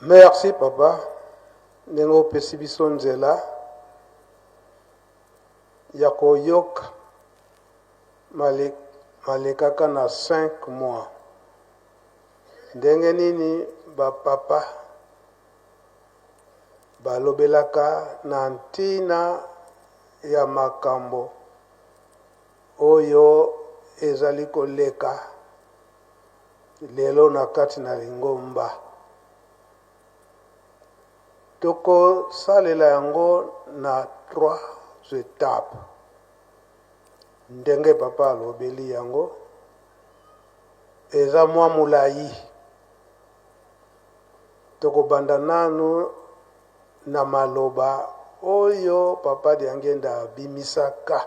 Merci papa ndenge opesi biso nzela ya koyoka malekaka na 5 mois. Ndenge nini ba papa balobelaka na ntina ya makambo oyo ezali koleka lelo na kati na lingomba? Tokosalela yango na trois etapes. Ndenge papa alobeli yango eza mwa molayi. Tokobanda nanu na maloba oyo papa Diangienda abimisaka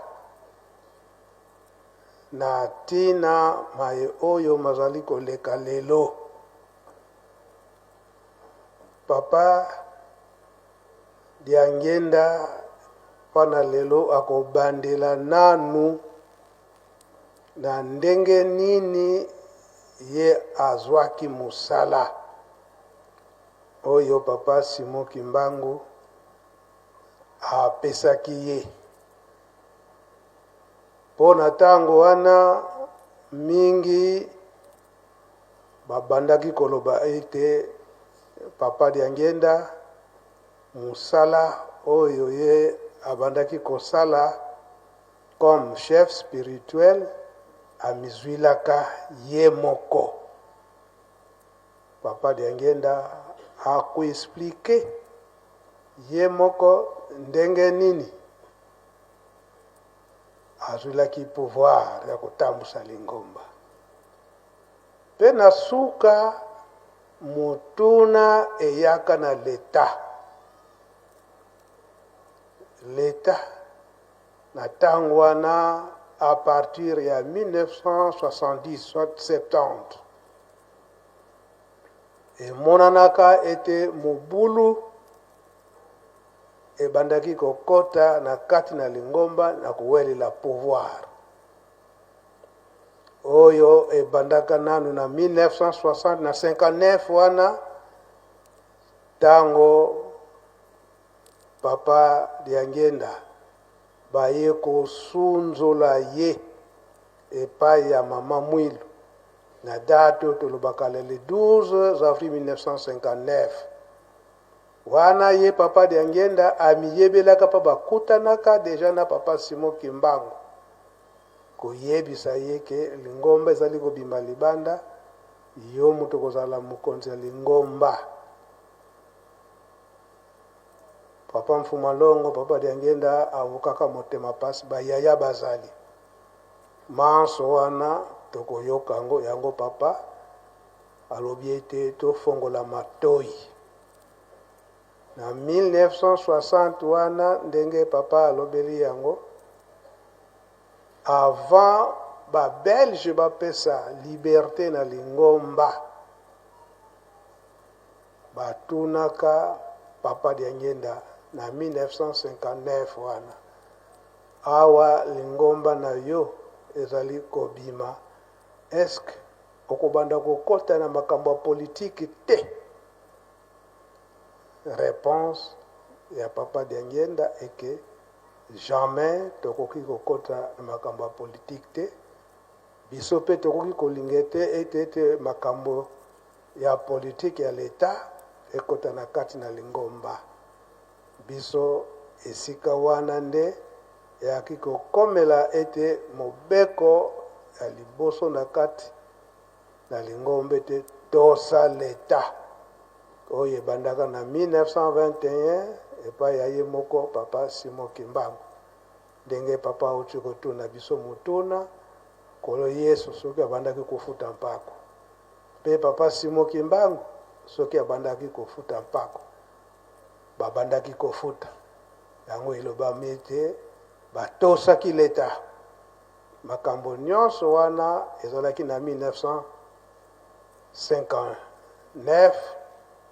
na ntina maye oyo mazali koleka lelo. Papa Diangienda mpo lelo akobandela nanu na ndenge nini ye azwaki mosala oyo papa Simon Kimbangu apesaki ye. Mpo na ntango wana mingi babandaki koloba ete papa Diangienda mosala oyo ye abandaki kosala comme chef spirituel amizwilaka ye moko. Papa Diangienda akoexpliquer ye moko ndenge nini azwilaki pouvoir ya kotambusa lingomba. Mpe na suka motuna eyaka na leta. Leta na ntango wana à partir ya 1970 soit 70 emonanaka ete mobulu ebandaki kokota na kati na lingomba na kowelela pouvoir oyo ebandaka nanu na 1960 na 59 wana ntango papa Diangienda baye kosunzola ye epai ya mama Mwilu na date oyo tolobaka le 12 avril 1959. Wana ye papa Diangienda amiyebelaka mpo bakutanaka deja na papa Simon Kimbangu koyebisa ye ke lingomba ezali kobima libanda, yo moto kozala mokonzi ya lingomba. Papa Mfuma Longo, papa Diangienda avukaka motema pasi, bayaya bazali manso wana tokoyoka yango. Yango papa alobi ete tofongola matoi na 1960 wana ndenge papa alobeli yango avant babelge bapesa liberté na lingomba, batunaka papa Diangienda na 1959 wana awa lingomba na yo ezali kobima, eske okobanda kokota na makambo ya politiki te? Réponse ya papa Diangienda eke jamais tokoki kokota na makambo ya politiki te. Biso mpe tokoki kolinga te ete makambo ya politike ya leta ekota na kati na lingomba. Biso esika wana nde eyaki kokomela ete mobeko ya liboso na kati na lingomba ete tosa leta oyo ebandaka na 1921 epai ya ye moko papa Simon Kimbangu. Ndenge papa auti kotuna biso motuna, Nkolo Yesu soki abandaki kofuta mpako, mpe papa Simon Kimbangu soki abandaki kofuta mpako, babandaki kofuta yango, elobami ete batosaki leta. Makambo nyonso wana ezalaki na 1959.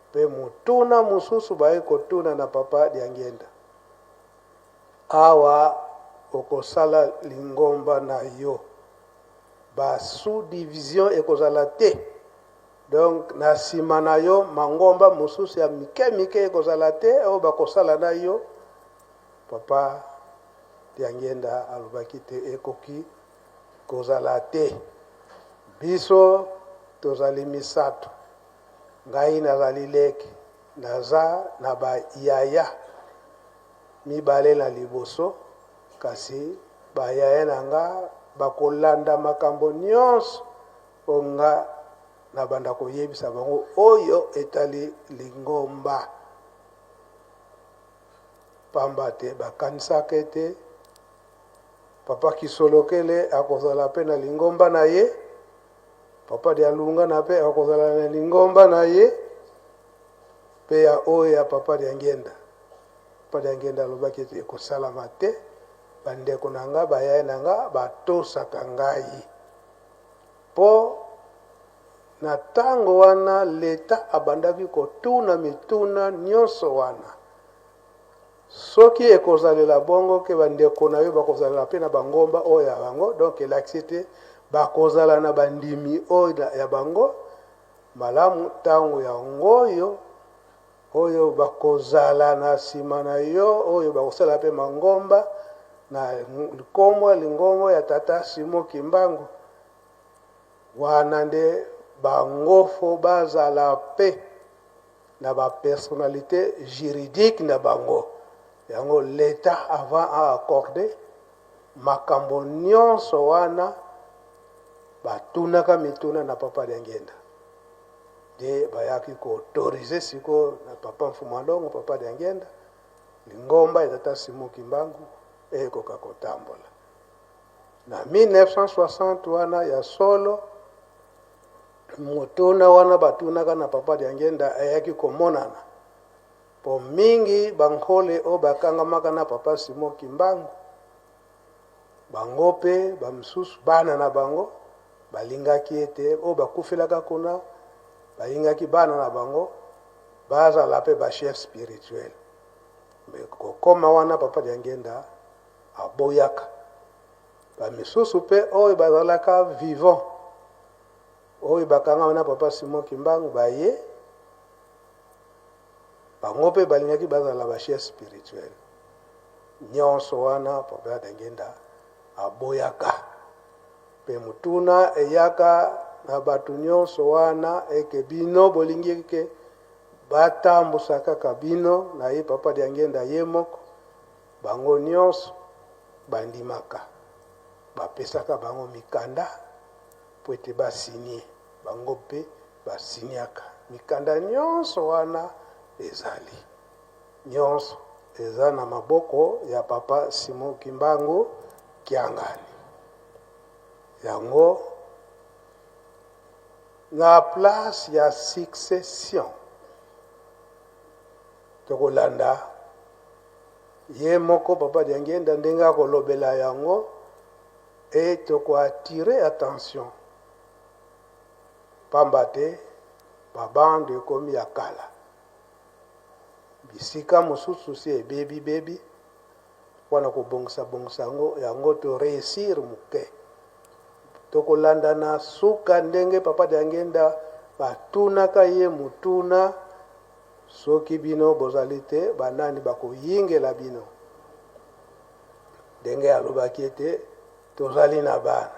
Mpe motuna mosusu baye kotuna na papa Diangienda, awa okosala lingomba na yo, ba sous-division ekozala te? Donc na nsima na yo mangomba mosusu ya mike mike ekozala te oyo bakosala na yo. Papa Diangienda alobaki te ekoki kozala te. Biso tozali misato, ngai nazali leki, naza na ba yaya mibale na liboso, kasi ba yaya na nga bakolanda makambo nyonso oyo nga nabanda koyebisa bango oyo etali lingomba. Pamba te bakanisaka ete Papa Kisolokele akozala pe na lingomba na ye, Papa Dialungana pe akozala na lingomba na ye, pe ya oyo ya Papa Diangienda. Papa Diangienda alobaki ete ekosalama te, bandeko na nga, bayaya na nga batosaka ngai. Po na tango wana l'Etat abandaki kotuna mituna nionso wana. Soki ekozalela bongo ke ba ndeko na yo bakozalela pe na ba ngomba oyo ya bango, donc elakisi ete bakozala na ba ndimi oyo ya bango malamu tango yango oyo oyo bakozala na sima na yo oyo bakosala pe mangomba na nkombo ya lingomba ya tata Simon Kimbangu. Wana nde bango fo bazala pe na ba personnalite juridique na bango. Yango l'Etat avant a accorder makambo nionso wana batunaka mituna na Papa Diangienda nde bayaki ko autoriser sikoyo na Papa Mfumu'a Longo, Papa Diangienda, lingomba ya Tata Simon Kimbangu ekoka kotambola. Na 1960 wana ya solo motuna wana batunaka na Papa Diangienda ayaki komonana po mingi ba nkole oyo bakangamaka na Papa Simon Kimbangu bango pe ba misusu bana na bango balingaki ete oyo bakufelaka kuna balingaki bana na bango bazala pe ba chef spirituel mais kokoma wana Papa Diangienda aboyaka. Ba misusu pe oyo bazalaka vivant oyo bakangama na Papa Simon Kimbangu baye bango pe balingaki bazala ba chef spirituel. Nionso wana Papa Diangienda aboyaka. Pe motuna eyaka na batu nionso wana eke bino bolingi ke batambusa kaka bino na ye Papa Diangienda ye moko? Bango nionso bandimaka, bapesaka bango mikanda mpo ete ba signer, bango mpe ba signaka. Mikanda nionso wana ezali nionso eza na maboko ya Papa Simon Kimbangu Kiangani. Yango na place ya succession tokolanda Ye moko Papa Diangienda ndenge akolobela yango et toko attirer attention pamba te ba bande ekomi ya kala bisika mosusu si ebebi bebi pona kobongisa bongisa yango yango to reussir moke tokolanda na suka ndenge Papa Diangienda batunaka ye motuna. Soki bino bozali te, banani bakoyingela bino? Ndenge alobaki ete tozali na bana,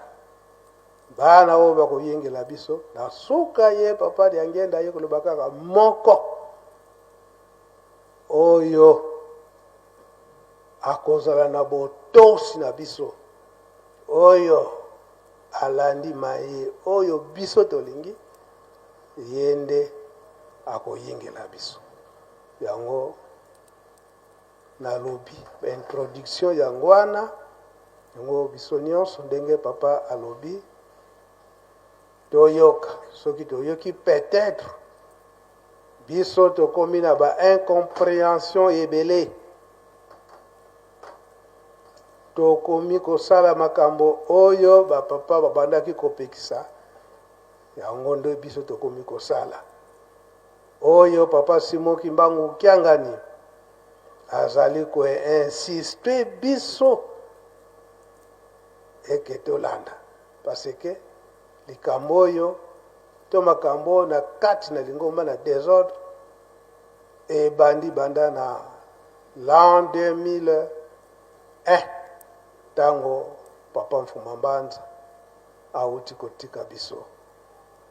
bana oyo bakoyingela biso. Na suka ye Papa Diangienda aye koloba kaka moko oyo akozala na botosi na biso, oyo alandi maye oyo biso tolingi, Ye nde akoyingela biso. Yango nalobi introduction yango wana, yango biso nionso ndenge papa alobi toyoka, soki toyoki peut-etre biso tokomi na ba incomprehension ebele, tokomi kosala makambo oyo ba papa babandaki kopekisa. Yango nde biso tokomi kosala. Oyo Papa Simon Kimbangu Kiangani azali ko insister biso eke tolanda parce que likambo oyo to makambo oyo na kati na lingomba na desordre ebandi banda na l'an 2001, ntango Papa Mfuma Mbanza awuti kotika biso,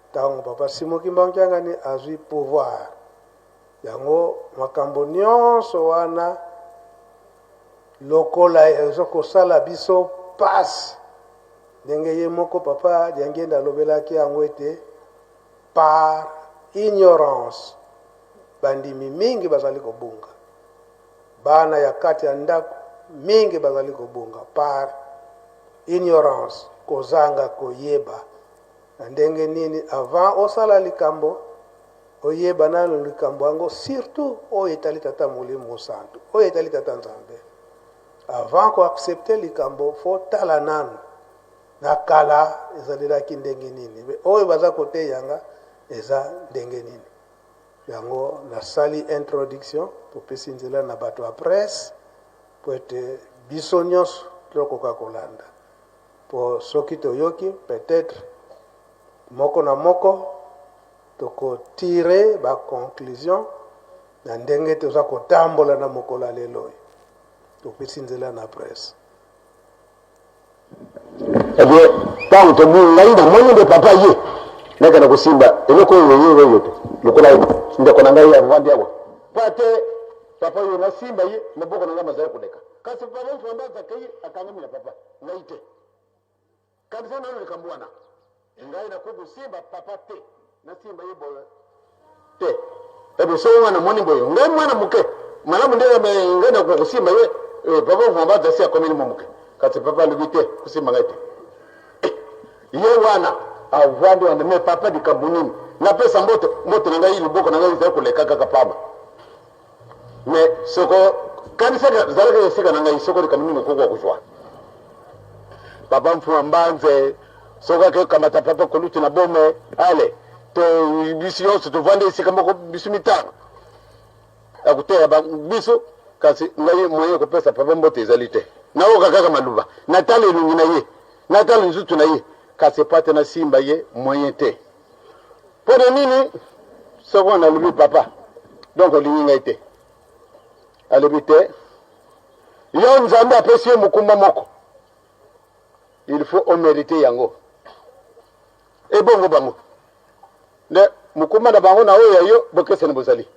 ntango Papa Simon Kimbangu Kiangani azwi pouvoir. Yango makambo nyonso wana lokola ezo kosala biso pasi, ndenge ye moko Papa Diangienda alobelaki yango ete par ignorance bandimi mingi bazali kobunga, bana ya kati ya ndako mingi bazali kobunga par ignorance, kozanga koyeba na ndenge nini avant osala likambo oyeba nanu likambo yango, surtout oyo etali Tata Molimo Mosantu, oyo etali Tata Nzambe. Avant ko accepter likambo, faut tala nanu na kala ezalelaki ndenge nini, me oyo baza koteya nga eza ndenge nini. Yango nasali introduction, topesi nzela na bato ya presse po ete biso nyonso tokoka kolanda, po soki toyoki peut-être moko na moko toko tirer ba conclusions na ndenge toza kotambola na mokolo ya lelo oyo. Topesi nzela na presse. Eh bien, ntango tomoni ngai namoni nde papa ye nakenda kosimba eloko oyo ye oyo te, lokola ndeko na ngai avandi awa pa te, papa oyo nasimba ye maboko na ngai mazali koleka, kasi papa Mfamba akei akangami na papa ngai te. Kanisa nano likambo wana, ngai nakoki kosimba papa te, nasimba ye boye te. Ebe soki ngai namoni boye, ngai mwana moke malamu nde ngai nakoka kosimba ye. Papa Mfamba asi akomeli mwa moke, kasi papa alobi te, kosimba ngai te. Ye wana avandi wana, me papa likambo nini? Napesa mbote, mbote na ngai, loboko na ngai ezali koleka kaka pamba. Me soko kanisa zalaka esika na ngai, soko likambo nini okoki kozwa papa Mfuma Mbanze, soki ake kamata papa kolutu na bome ale to biso nyonso tovandi esika moko, biso mitano akoteya biso, kasi ngai moyen kopesa papa mbote ezali te. Nayoka kaka maloba, natala elongi na ye, natala nzutu na ye, kasi epate nasimba ye moyen te. Mpo na nini? Soko nalobi papa, donc olingi ngai te. Alobi te, yo Nzambe apesi yo mokumba moko, il faut omérite yango. Ebongo bango nde mokumba na bango na oyo ya yo bokeseni bozali,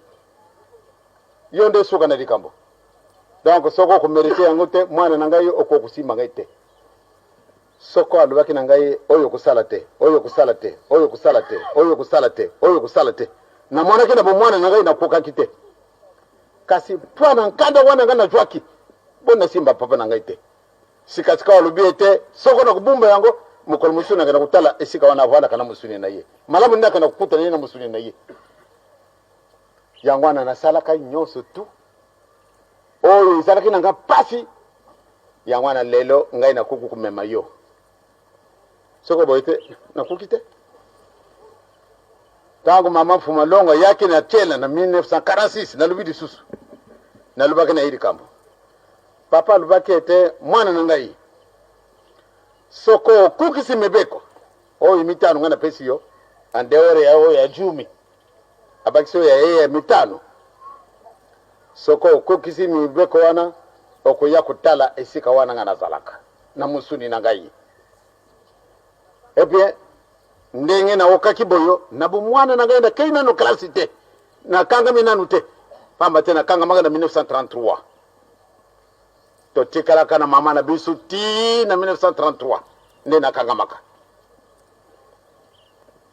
yo nde suka na likambo. Donc soko okomerite yango te, mwana na ngai, okoki kosimba ngai te. Soko alobaki na ngai oyo kosala te, oyo kosala te, oyo kosala te, oyo kosala te, oyo kosala te, namonaki na bomwana na ngai nakokaki te, kasi mpo na nkanda wana ngai nazwaki mpo nasimba papa na ngai te. Sikasika alobi ete soko nakobumba yango mokolo mosusu nakenda kotala esika wana avandaka na mosuni na ye malamu, nde akenda kokutana ye na mosuni na ye. Yango wana nasalaka nyonso tu oyo ezalaki na ngai mpasi. Yango wana lelo ngai nakoki komema yo, soko boye te nakoki te. Ntango mama Mfuma Longo ayaki na Tshela na 1946, nalobi lisusu, nalobaki na ye likambo. Papa alobaki ete mwana na ngai, soko okokisi mibeko oyo mitano ngai napesi yo, en dehors ya oyo ya jumi, abakisi oyo ya ye ya mitano, soko okokisi mibeko wana, okoya kotala esika wana ngai nazalaka na mosuni na ngai. Eh bien, ndenge naokaki boyo na bomwana na ngai, nakei nano klasi te, nakangami nanu te, pamba te nakangamaka na 1933. Totikalaka na mama na biso ti na 1933 nde nakangamaka.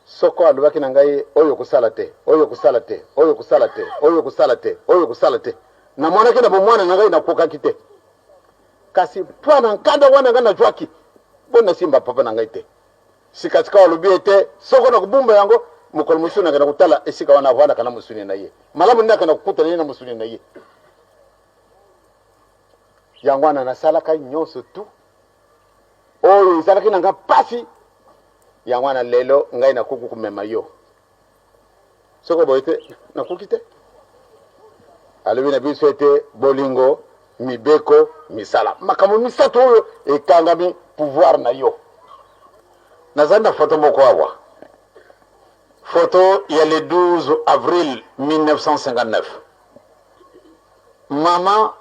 Soko alobaki na ngai oyo kosala te, oyo kosala te, oyo kosala te, oyo kosala te, oyo kosala te, namonaki na bomwana na ngai nakokaki te, kasi mpo na nkanda wana ngai nazwaki mpo nasimba papa na ngai te. Sikasika alobi ete soko nakobumba yango mokolo mosusu nakenda kotala esika wana avandaka na mosuni na ye malamu, nde akenda kokutana ye na mosuni na ye. Yango wana nasalaka nyonso tu oyo ezalaki na ngai mpasi. Yango wana lelo ngai nakoki komema yo, soko boye te nakoki te. Alobi na biso ete bolingo, mibeko, misala, makambo misato oyo ekangami pouvoir na yo. Nazali na foto moko awa, Photo ya le 12 avril 1959. Mama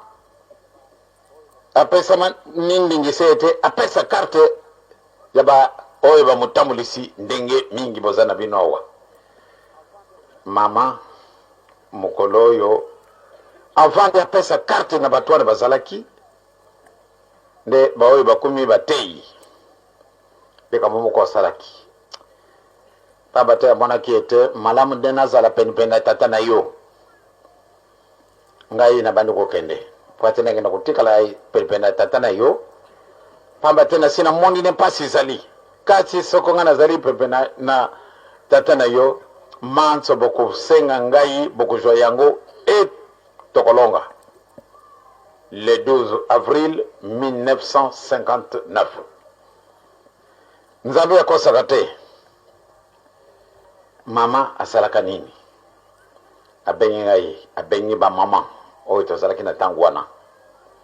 apesama ni ndingisa ete apesa carte ya ba oyo bamotambulisi ndenge mingi boza na bino awa. Mama mokolo oyo avant nde apesa carte na bato wana bazalaki nde baoyo bakomi bateyi likambo moko asalaki pamba te amonaki ete malamu nde nazala penepene na tata na yo. Ngai nabandi kokende mpo ete nakenda kotikala penepene na tata na yo, pamba te nasi namoni nde mpasi ezali. Kasi soko ngai nazali penepene na, na tata na yo, manso bokosenga ngai bokozwa yango, e tokolonga. Le 12 avril 1959. Nzambe akosaka te. Mama asalaka nini? Abengi ngai, abengi ba mama oyo tozalaki na ntango wana,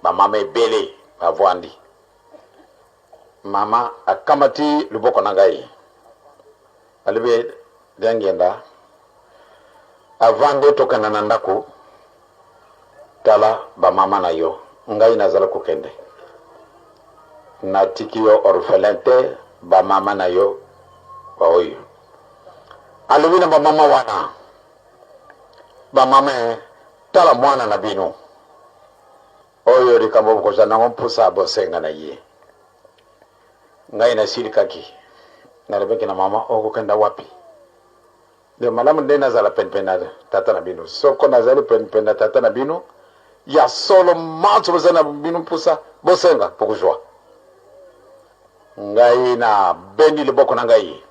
ba mama ebele bavwandi. Mama akamati loboko na ngai, alobi Diangienda, avant nde tokenda na ndako, tala ba mama na yo, ngai nazala kokende, natiki yo orphelin te, ba mama na yo baoyo. Alobi na ba mama wana, ba mama eh, tala mwana na bino oyo, likambo bokozala nango mposa bosenga na ye. Ngai nasilikaki, nalobaki na mama, okokenda wapi? Nde malamu nde nazala penepene na tata na bino. Soko nazali penepene na tata na bino, ya solo manso bozali na bino mposa, bosenga bokozwa. Ngai na bendi loboko na ngai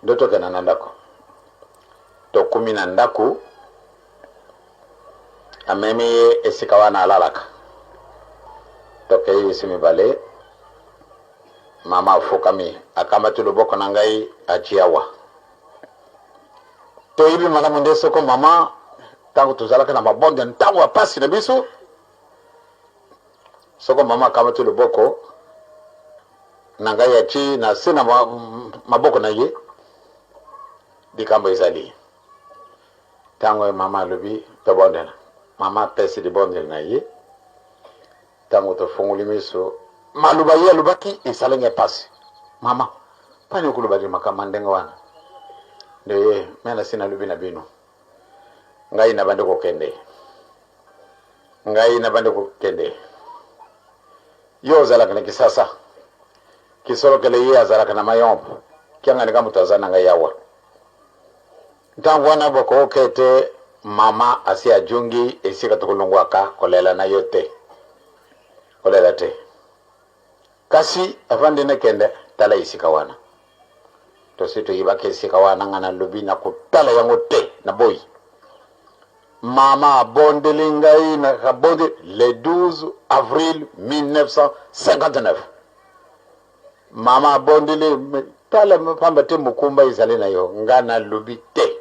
nde tokenda na ndako. Tokomi na ndako, amemi ye esika wana alalaka. Tokei biso mibale. Mama afukami, akamati loboko na ngai, atie awa. Toyebi malamu nde soko mama, ntango tozalaka na mabonde, ntango ya pasi na biso, soko mama akamati loboko na ngai atie na se na maboko na ye, likambo ezali. Ntango mama alobi tobondela, mama apesi libondeli na ye. Tango tofongoli miso, maloba ye alobaki esali ngai pasi. Mama, mpani okoloba te makambo ya ndenge wana? Nde ye, me nasi nalobi na bino, ngai nabandi kokende, ngai nabandi kokende. Yo ozalaka na Kisasa, Kisolokele ye azalaka na Mayombe, Kiangani ka moto aza na ngai awa. Ntango wana bokoyoka ete mama asi ajungi esika tokolongwaka, kolela na yo te, kolela te. Kasi avandi nakende tala esika wana, tosi toyibaki esika wana, nga nalobi nakotala yango te, naboyi. Mama abondeli ngai, nakabondeli le 12 avril 1959. Mama abondeli, tala pamba te mokumba ezali na yo, nga nalobi te.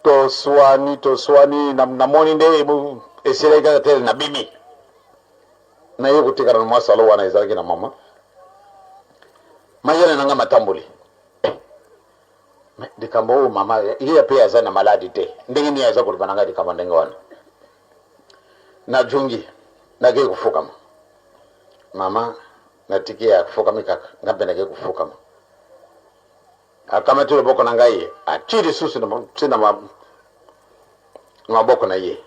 Toswani, toswani, namoni nde esilaki kaka te, nabimi. Naye kotikala na mwa salo wana ezalaki na mama. Mayele na nga matamboli. Eh, mais likambo oyo mama, ye pe aza na maladi te. Ndenge nini aza koloba na nga likambo ndenge wana? Najungi, nakei kofukama. Mama natiki ye afukami kaka, nga mpe nakei kofukama. Akamati loboko na ngai, atii lisusu na na maboko na ye,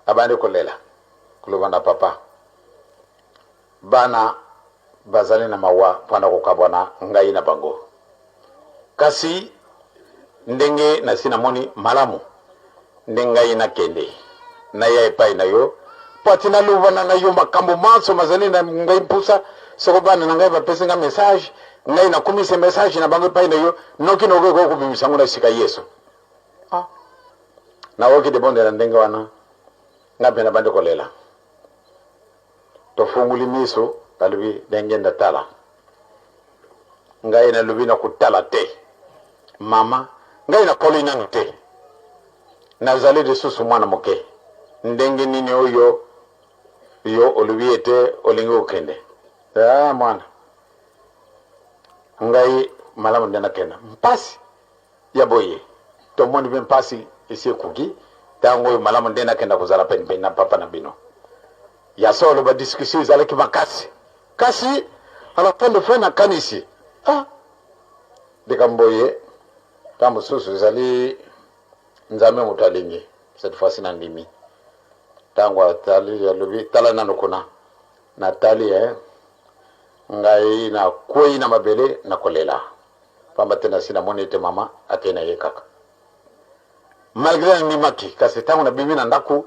abandi kolela, koloba na papa, bana bazali na mawa mpo na kokabwana ngai na bango, kasi ndenge nasi namoni malamu nde ngai nakende, naya epai na yo, mpo ati nalobana na yo makambo manso mazali na ngai mposa. Soko bana na ngai bapesi ngai message, ngai nakomisa message na bango epai na yo, noki noki okoki kobimisa yango na esika Yesu. Ah, naoki libondela ndenge wana, ngai mpe nabandi kolela. Tofungoli miso, balobi ndenge ndatala ngai nalobi na kotala te mama, ngai nakoli nanu te, nazali lisusu mwana moke. Ndenge nini oyo yo olobi ete olingi kokende? Ah, mwana ngai. Malamu nde nakenda. Mpasi ya boye, tomoni mpe mpasi esi ekoki ntango oyo. Malamu nde nakenda kozala penepene na papa na bino. Ya solo, ba discussion ezalaki makasi, kasi à la fin de fin nakanisi, ah, likambo boye, ntango mosusu ezali Nzambe moto alingi. Cette fois-ci nandimi. Ntango atali, alobi, tala nano kuna. Natali, eh, ngai nakwei na mabele na kolela, pamba te nasi namoni ete mama akei na ye kaka. Malgre nandimaki, kasi ntango nabimi na ndako,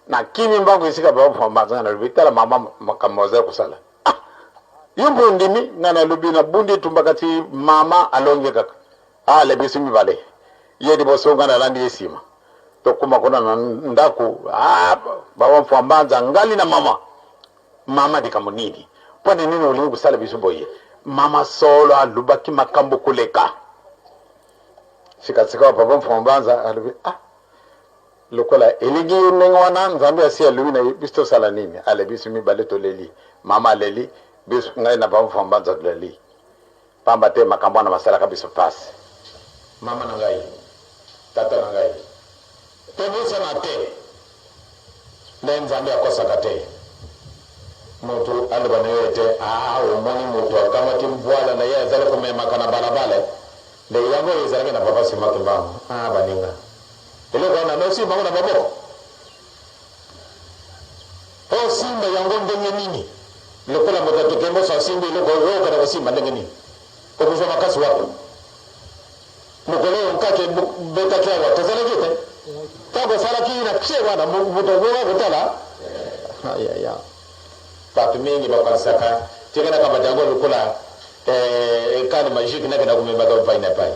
nakimi mbangu esika bambanzanga, nalobi, tala mama, makambo azali kosala. Ah, yo mpe ondimi? Ngai nalobi, nabundi etumba, kasi mama alongi kaka. Ah, le biso mibale, ye liboso, ngai nalandi ye nsima. Tokóma kuna na ndako, ah, baba Mfwambanza ngali na mama. Mama, likambo nini? Mpo na nini olingi kosala biso boye? Mama solo alobaki makambo koleka. Sikasika papa Mfwambanza alobi, ah, lokola elingi ye ndenge wana, Nzambe asi alobi na ye, biso tosala nini? Ale, biso mibale toleli. Mama aleli, biso, ngai na papa Mfwambanza toleli, pamba te makambo wana masalaka biso pasi. Mama na ngai, tata na ngai, tobosana te nde Nzambe akosaka te. Moto aloba na yo ete, ah, omoni moto akamati mbwala na ye, azali komemaka na balabala. Nde yango oyo ezalaki na papa Simon Kimbangu. Ah, baninga, eloko wana nosimba yango na maboko, osimba yango ndenge nini? Lokola moto atokemboso asimbi eloko oyo, okenda kosimba ndenge nini? Okozwa makasi wapi? Mokolo oyo nkake betaki awa, tozalaki te. Ntango esalaki na tie wana, moto akoka kotala ayaya. Bato mingi bakanisaka tika nakamata yango lokola canne magique, nakenda komemaka epai na epai.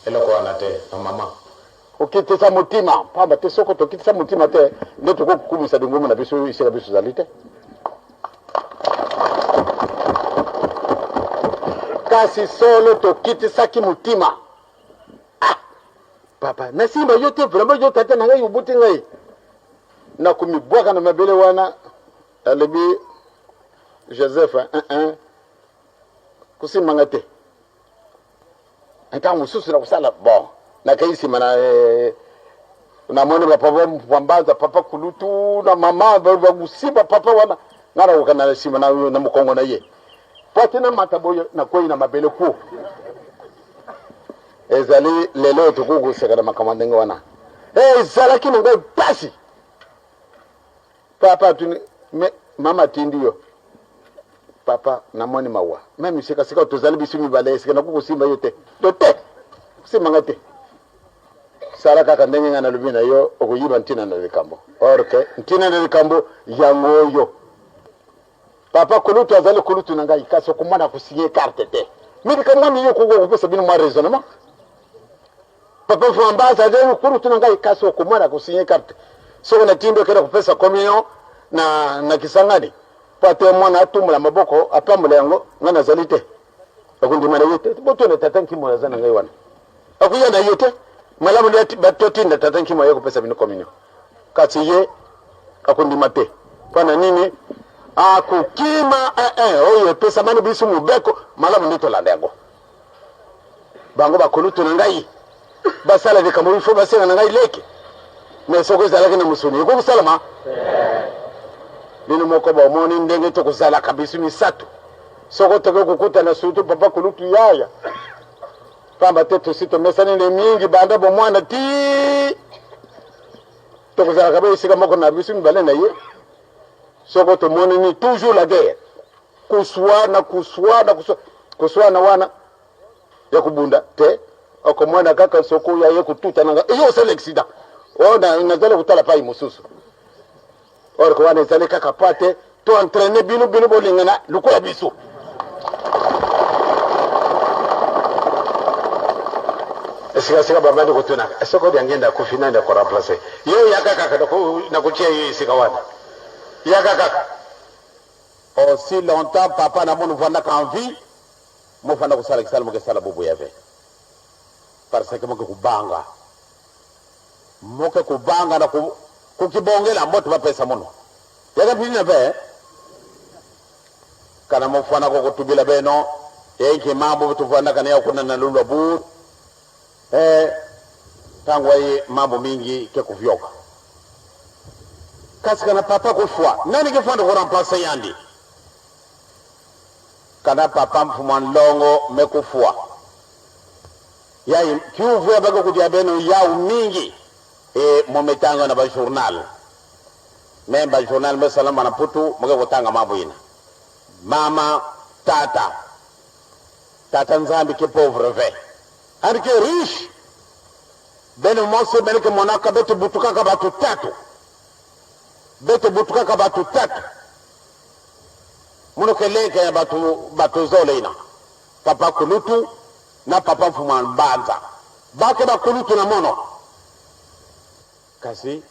Eloko wana te, bamama. Kokitisa motima, pamba te soko tokitisa motima te, nde tokoki kokumisa lingumu na biso esika biso ezali te. Kasi solo tokitisaki motima, ah, papa, nasimba yo te, vraiment yo tata na ngai obuti ngai na komibwaka na mabele wana. Alobi, Joseph, un, un, kosimba ngai te. Ntango mosusu na kosala bon, nakei nsima na namoni bapapa Mbanza, papa kulutu na mama bakosimba papa wana, ngai nakokanda na nsima na mokongo na ye po ate namata boye, nakwei na mabele ku. Ezali lelo oyo tokoki koseka na makambo ya ndenge wana. Ezalaki na ngai mpasi. Papa atuni, me mama atindi yo? Papa, namoni mawa meme sikasika tozali biso mibale, esika nakoki kosimba yo te. To te, kosimba ngai te, sala kaka ndenge ngai nalobi na yo, okoyiba ntina na likambo. Or ke ntina na likambo yango oyo, papa kulutu azali kulutu na ngai, kasi okomona kosinye carte te. Me likambo wana yo okoki kopesa bino mwa raisonnement. Papa Frambaza azali kulutu na ngai, kasi okomona kosinye carte. Soki natindi okende kopesa communion na Kisangani, mpo ate mwana atumbola maboko apambola yango, ngai nazali te, akondima na ye te. Botuna tata Nkimo, aza na ngai wana, akoya na ye te. Malamu nde totinda tata Nkimo aye kopesa bino communion, kasi ye akondima te. Mpo na nini? Akokima. Oyo epesamani biso mobeko, malamu nde tolanda yango. Bango bakulutu na ngai basala likambo, ifo basenga na ngai leke. Me soki ezalaki na mosuni, ekoki kosalama. Bino moko bomoni ndenge tokozalaka biso misato soko tokoki kokutana, surtout papa kulutu yaya, pamba te tosi tomesani nde mingi banda bomwana ti tokozalaka ba esika moko na biso mibale na ye. Soko tomonini, toujours la guerre, kuswana, kuswana, kuswana wana ya kobunda te. Okomona kaka soko oyo aye kotuta nanga, eyo osala accident oyo nazali kotala pai mosusu. Or ke wana ezali kaka pa te to entraîne bino, bino bolingana lokola biso. Esikasika babandi kotunaka, soko Diangenda akufi, nani akoremplace yo? Yaka kaka, nakotia yo esika wana, yaka kaka. Aussi longtemps papa na munu vandaka en vie, mofanda kosala kisala moke esala boboya ve, parce que moke kobanga, moke kobanga na kokibongela mbote bapesa munu yaka mpini na ve kana mofanda kokotubila beno. Enki mambo tuvandaka na kuna na Luluabourg eh, tango aye mambo mingi ke kuvyoka kasi kana papa kufwa nani ke fanda ko remplacer yandi kana papa mfumwa nlongo me kufwa yayi kiuvu ya baka kudia beno yau mingi e mometanga na ba journal me ba journal me salama na putu moke kotanga mambo ina mama tata tata nzambi ke pauvre ve and ke riche bene mose bene ke monaka beto butukaka bato tatu beto butukaka bato tatu muno keleke ya bato bato zole ina papa kulutu na papa mfuma mbanza bake bakulutu na mono kasi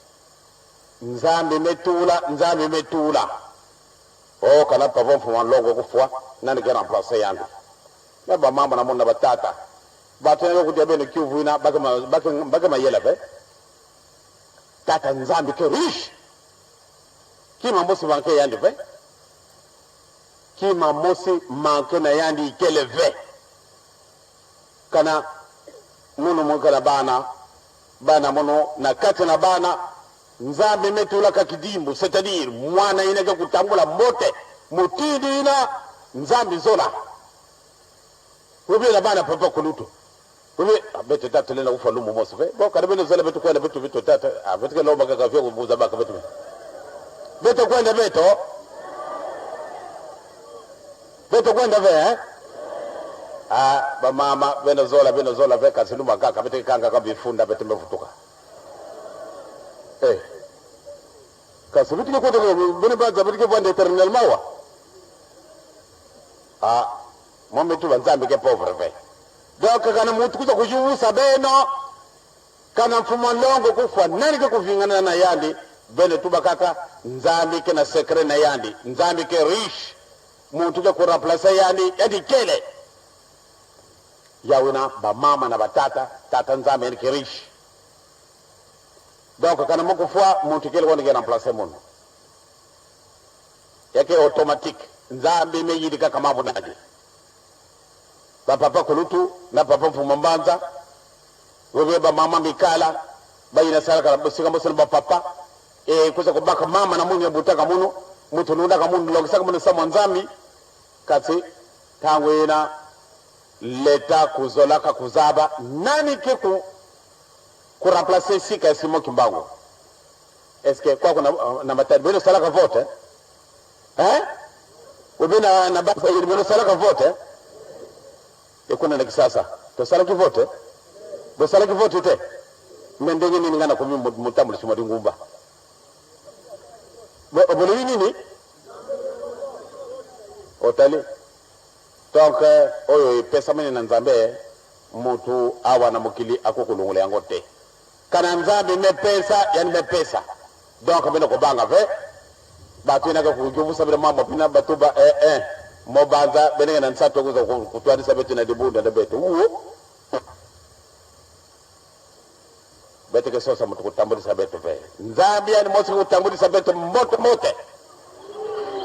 nzambe metula nzambe metula oh kana papa mfuma longo kufwa nani ke remplacer yandi na bamama na mona batata bato na kudia bene kiuvu ina bake bake bake mayela pe tata nzambe ke riche kima mosi manke yandi pe kima mosi manke na yandi ikele ve kana munu mukala bana bana mono na kati na bana nzambe metulaka kidimbu c'est-à-dire mwana inake kutambula mbote mutindi ina nzambe zola ubila bana papa kulutu ubi bete tata lena kufa lumu mosi fe bo kana bene zola betu kwenda betu betu tata betu ke lomba kaka vyo kubuza baka betu betu kwenda beto beto kwenda ve eh ah bamama bene zola bene zola ve kasi luma kaka bete kanga kabifunda bete mevutuka eh kasi bete ke kote bene baza bete ke vanda éternellement wa ah mometu banzambe ke pauvre ve donc kana mutu kuza kujiusa beno kana mfumo longo kufa nani ke kuvingana na yandi bene tuba kaka nzambi ke na secret na yandi nzambi ke riche muntu ke kuremplacer yandi yandi kele yawina bamama na batata tata nzambe yandi ke riche donc kana mukufwa muntu kele wandi ke remplacer munu yake automatique nzambe meyidi kaka mambo nadi bapapa kulutu na papa mfuma mbanza webe bamama mikala bayina salaka sika mosana bapapa e kuza kobaka mama na munu ya butaka munu mutu nundaka munu longisaka munu samwa nzambi kasi tango ina leta kuzolaka kuzaba nani ke ku kuremplacer sika ya Simon Kimbangu est-ce que kwa kuna na matari bino salaka vote eh obe na na bino salaka vote ekuna na kisasa tosalaki vote bosalaki vote te me ndenge nini nga nakomi motambulisi mwa lingumba bolobi nini otali donc oyo epesamani na nzambe mutu awa na mokili akokolongola yango te kana nzambe mepesa yani mepesa donc bino kobanga ve bato inaka kujuvusa bino mambo pina bato ba eh eh mobanza benenge na nsato kuza kutwanisa betu na dibunda na betu uwo bete ke sosa mutu kutambulisa betu ve nzambe yani mosi kutambulisa betu mbote mbote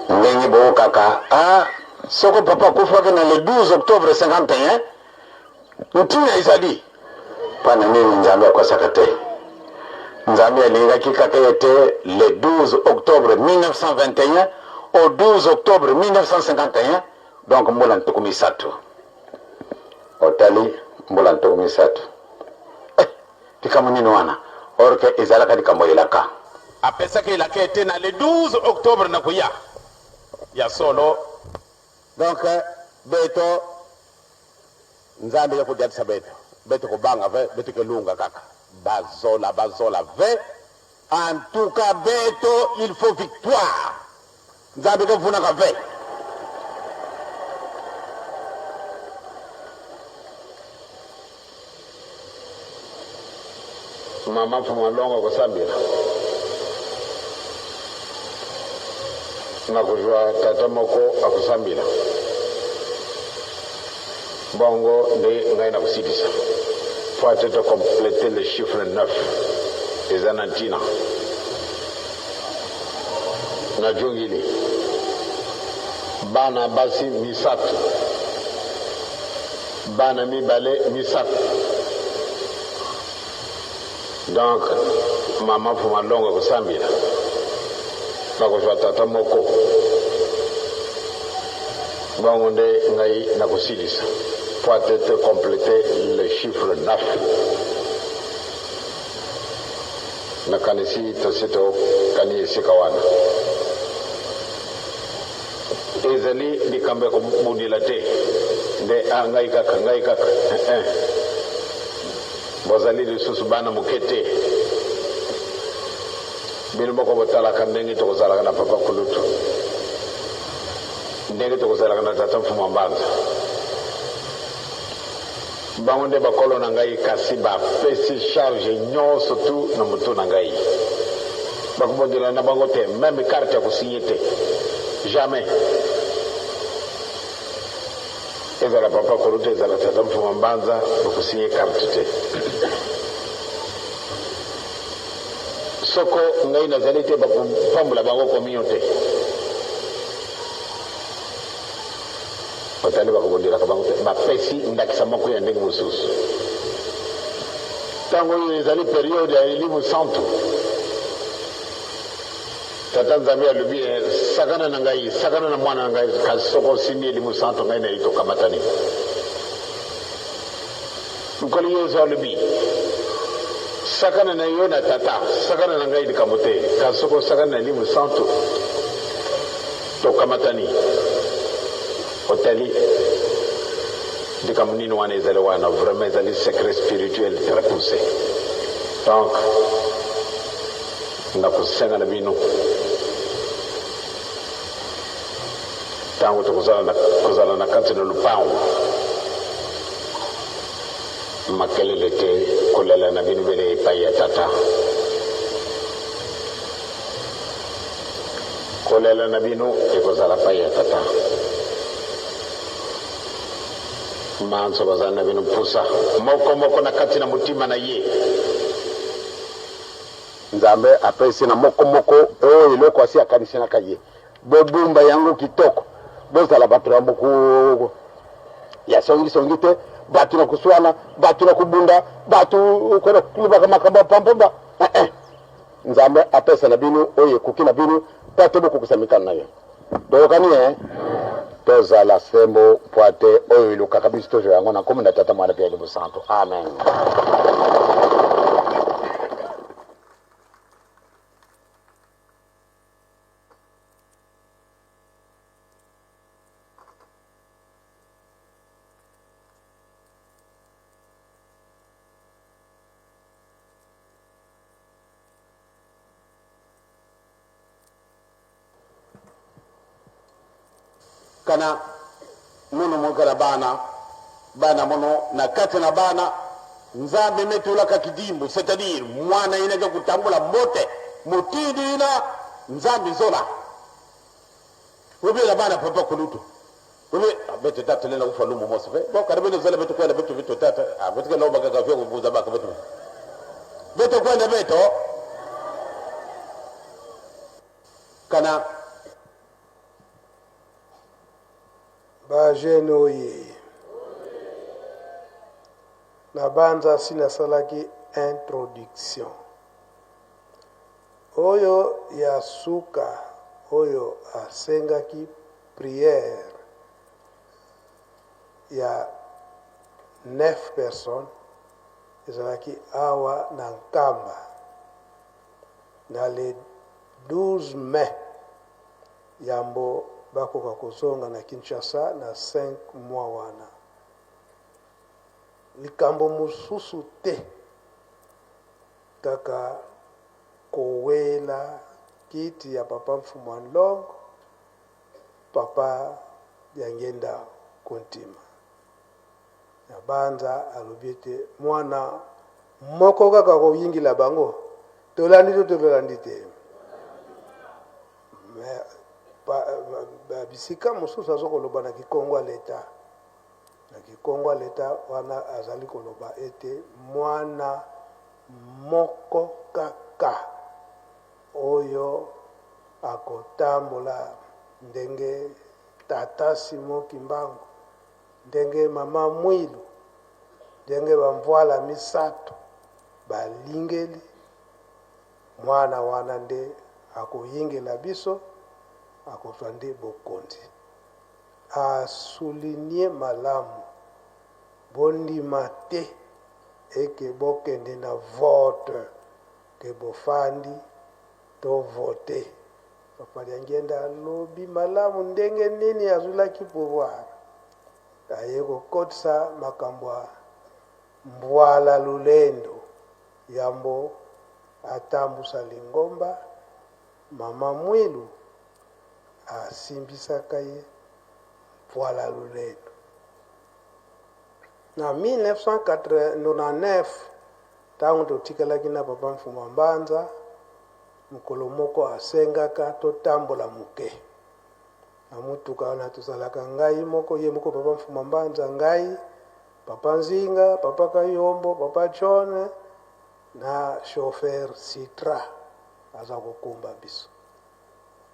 ndenge bookaka ah, soko papa akufaki na le 12 octobre 51 ntina ezali mpana nini nzambe akosaka te nzambe alingaki kaka ete le 12 octobre 1921 au 12 octobre 1951 donc mbula ntuku misato otali mbula ntuku misato eh, likambo nini wana or ke ezalaka likambo elaka apesaki elaka ete na le 12 octobre na koya ya solo donc beto nzambe ya kodiatisa beto beto kobanga ve beto kelunga kaka bazola bazola ve en tout cas beto il faut victoire nzambe kevunaka ve mama mfuma longo akosambela nakozwa tata moko akosambela bongo nde ngai nakosilisa po ate tocomplete le chiffre 9 eza na ntina najongili bana basi misato. Bana mibale misato. Donc mama Mfuma Longo akosambela, bakozwa tata moko. Bongo nde ngai nakosilisa po ate te completer le chiffre 9. Nakanisi tosi tokani esika wana. Ezali likambo ya kobundela te nde ah ngai kaka ngai kaka eh. Bozali lisusu bana moke te. Bino moko botalaka ndenge tokozalaka na papa kulutu, ndenge tokozalaka na tata Mfumu Mbanza. Bango nde bakolo na ngai kasi bapesi charge nyonso tu na motu na ngai. Bakobondela na bango te, meme carte ya kosinye te. Jamais. Ezala papa kulutu, ezala tata Mfuma Mbanza, bakosinye carte te. Soko ngai nazali te, bakopambola bango communion te. Batali bakobondelaka bango te, bapesi ndakisa moko ya ndenge mosusu. Ntango oyo ezali periode ya Elimo Santu. Tata Nzambe alobi, eh, sakana na ngai, sakana na mwana na ngai, kasi soko osimbi Elimo Santu, ngai na ye tokamatani. Nkolo Yesu alobi, sakana na yo na Tata, sakana na ngai likambo te, kasi soko osakani na Elimo Santu, Tokamatani. Otali likambo nini wana ezali wana vraiment ezali secret spirituel très poussé. Donc nakosenga na bino ntango tokozala na, kozala na kati na lopango makelele te kolela na bino bele epai ya tata. Kolela na bino ekozala pai ya Tata. Manso bazali na bino mposa, moko moko na kati na motima na ye. Nzambe apesi na moko moko oyo eloko asi akaniselaka ye. Bobomba yango kitoko. Bozala bato na boku ya songi songi te, bato na koswana, bato na kobunda, bato kolobaka makambo ya pampamba. Eh, eh. Nzambe apesa na bino oyo ekoki na bino mpo ate bokokisa mikano na ye. Toyokani eh? Tozala sembo mpo ate oyo elukaka biso tozwa yango na nkombo na Tata, Mwana mpe Elimo Santu. Amen. Kana munu mokala bana bana mono na kati na bana Nzambe metulaka kidimbu, c'est-à-dire mwana inake kutambula mbote motindo ina Nzambe zola ubela bana papa kulutu ube bete tata lena kufa lumbu mosi fe bo kada bene zala beto kwenda beto beto tata ah beto kenda obaka kafia kubuza baka beto beto kwenda beto kana Ba jeune oye. Na banza si nasalaki introduction. Oyo ya suka oyo asengaki prière ya 9 personnes ezalaki awa na Nkamba na le 12 mai yambo bakoka kozonga na Kinshasa na 5 mois wana. Likambo mosusu te kaka kowela kiti ya papa Mfumu a Nlongo, papa Diangienda Kuntima. Nabanza alobi ete mwana moko kaka akoyingila bango. Tolandi to tolandi te? Mais ba bisika mosusu azo koloba na kikongo ya leta, na kikongo ya leta wana azali koloba ete mwana moko kaka oyo akotambola ndenge tata Simon Kimbangu. Ndenge mama Mwilu, ndenge bamvwala misato balingeli mwana wana nde akoyingela biso, akozwa nde bokonzi. A souligner malamu, bondima te eke bokende na vote ke bofandi to voter. Papa Diangienda alobi malamu ndenge nini azwilaki pouvoir. Aye kokotisa makambo ya Mbwala Lulendo yambo atambusa lingomba, Mama Mwilu asimbisaka ye Mbwala Lulendo. Na 1999 tango totikalaki na Papa Mfumua Mbanza, Mokolo moko asengaka totambola moke na motuka wana. Tozalaka ngai moko, ye moko Papa Mfuma Mbanza, ngai, Papa Nzinga, Papa Kayombo, Papa John na chauffeur Citra aza kokumba biso.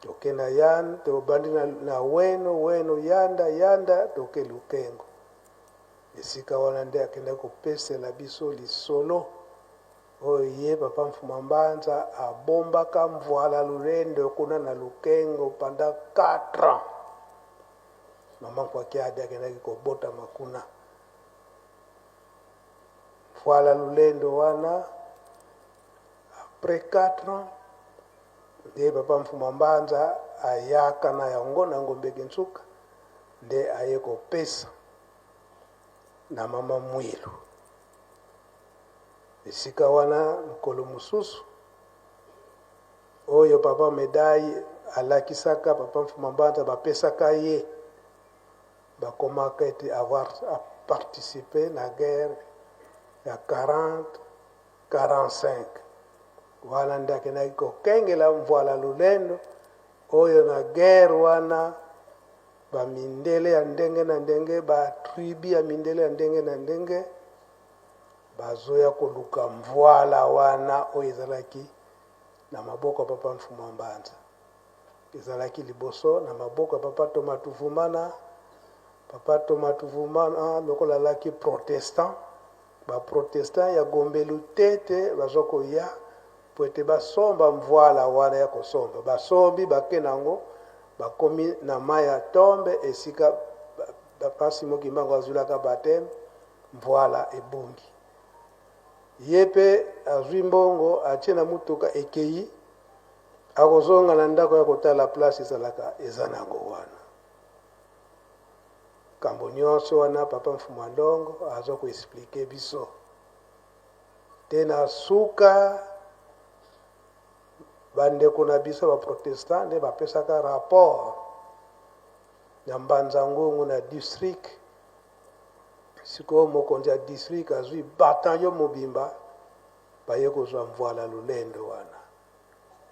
Toke na Yan, tobandi na, na Weno, Weno, Yanda, Yanda, toke Lukengo. Esika wana nde akendaki kopesela biso lisolo Oyo ye papa Mfuma Mbanza abombaka Mvuala Lulendo kuna na Lukengo pendant 4 ans. Maman Nkwakiadi akendaki kobotama kuna. Mvuala Lulendo wana après 4 ans nde papa Mfuma Mbanza ayaka na yango na Ngombe Kinsuka nde aye kopesa na mama Mwilu. Esika wana mokolo mosusu oyo papa Medaille alakisaka papa Mfuma Mbanza bapesaka ye bakomaka ete avoir participe na guerre ya 40 45 wana nde akendaki kokengela Mvuala Lulendo oyo na guerre wana ba mindele ya ndenge na ndenge ba tribu ya mindele ya ndenge na ndenge Bazoya koluka mvuala wana oyo ezalaki na maboko ya Papa Mfumua Mbanza. Ezalaki liboso na maboko ya Papa Thomas Tuvumana. Papa Thomas Tuvumana lokola alaki protestant, ba protestant ya Gombe Lutete bazo koya po ete basomba mvuala wana ya kosomba. Basombi bake na yango, bakomi na mayi ya tombe esika Papa Simon Kimbangu azwilaka bapteme. Mvuala ebongi. Ye pe azui mbongo atie na mutuka ekeyi akozonga na ndako ya kotala place ezalaka eza nango wana. Makambo nionso wana papa Mfumua Ndongo azo ko expliquer biso te na suka ba ndeko na biso ba protestant nde bapesaka rapport na Mbanza Ngungu na district. Sikoyo mokonzi ya district azui bataillon mobimba baye kozua Mvuala Lulendo wana.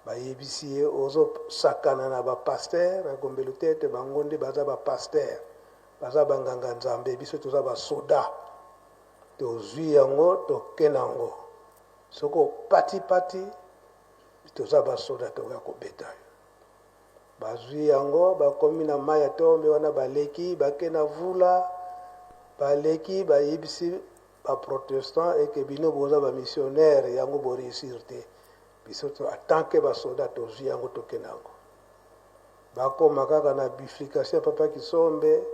Bayebisi ye ozo sakana na ba pasteurs ya Gombe Lutete bango nde baza ba pasteurs baza ba nganga Nzambe biso toza ba soda tozui yango toke nango soki opati pati toza ba soda tokoya kobeta yo. Bazui yango bakomi na mayi ya tombe wana baleki bake na vula baleki bayebisi ba protestant eke bino boza ba missionnaire yango bo reussir te biso to en tant que ba soda tozui yango toke na yango bakoma kaka na bifurcation ya papa kisombe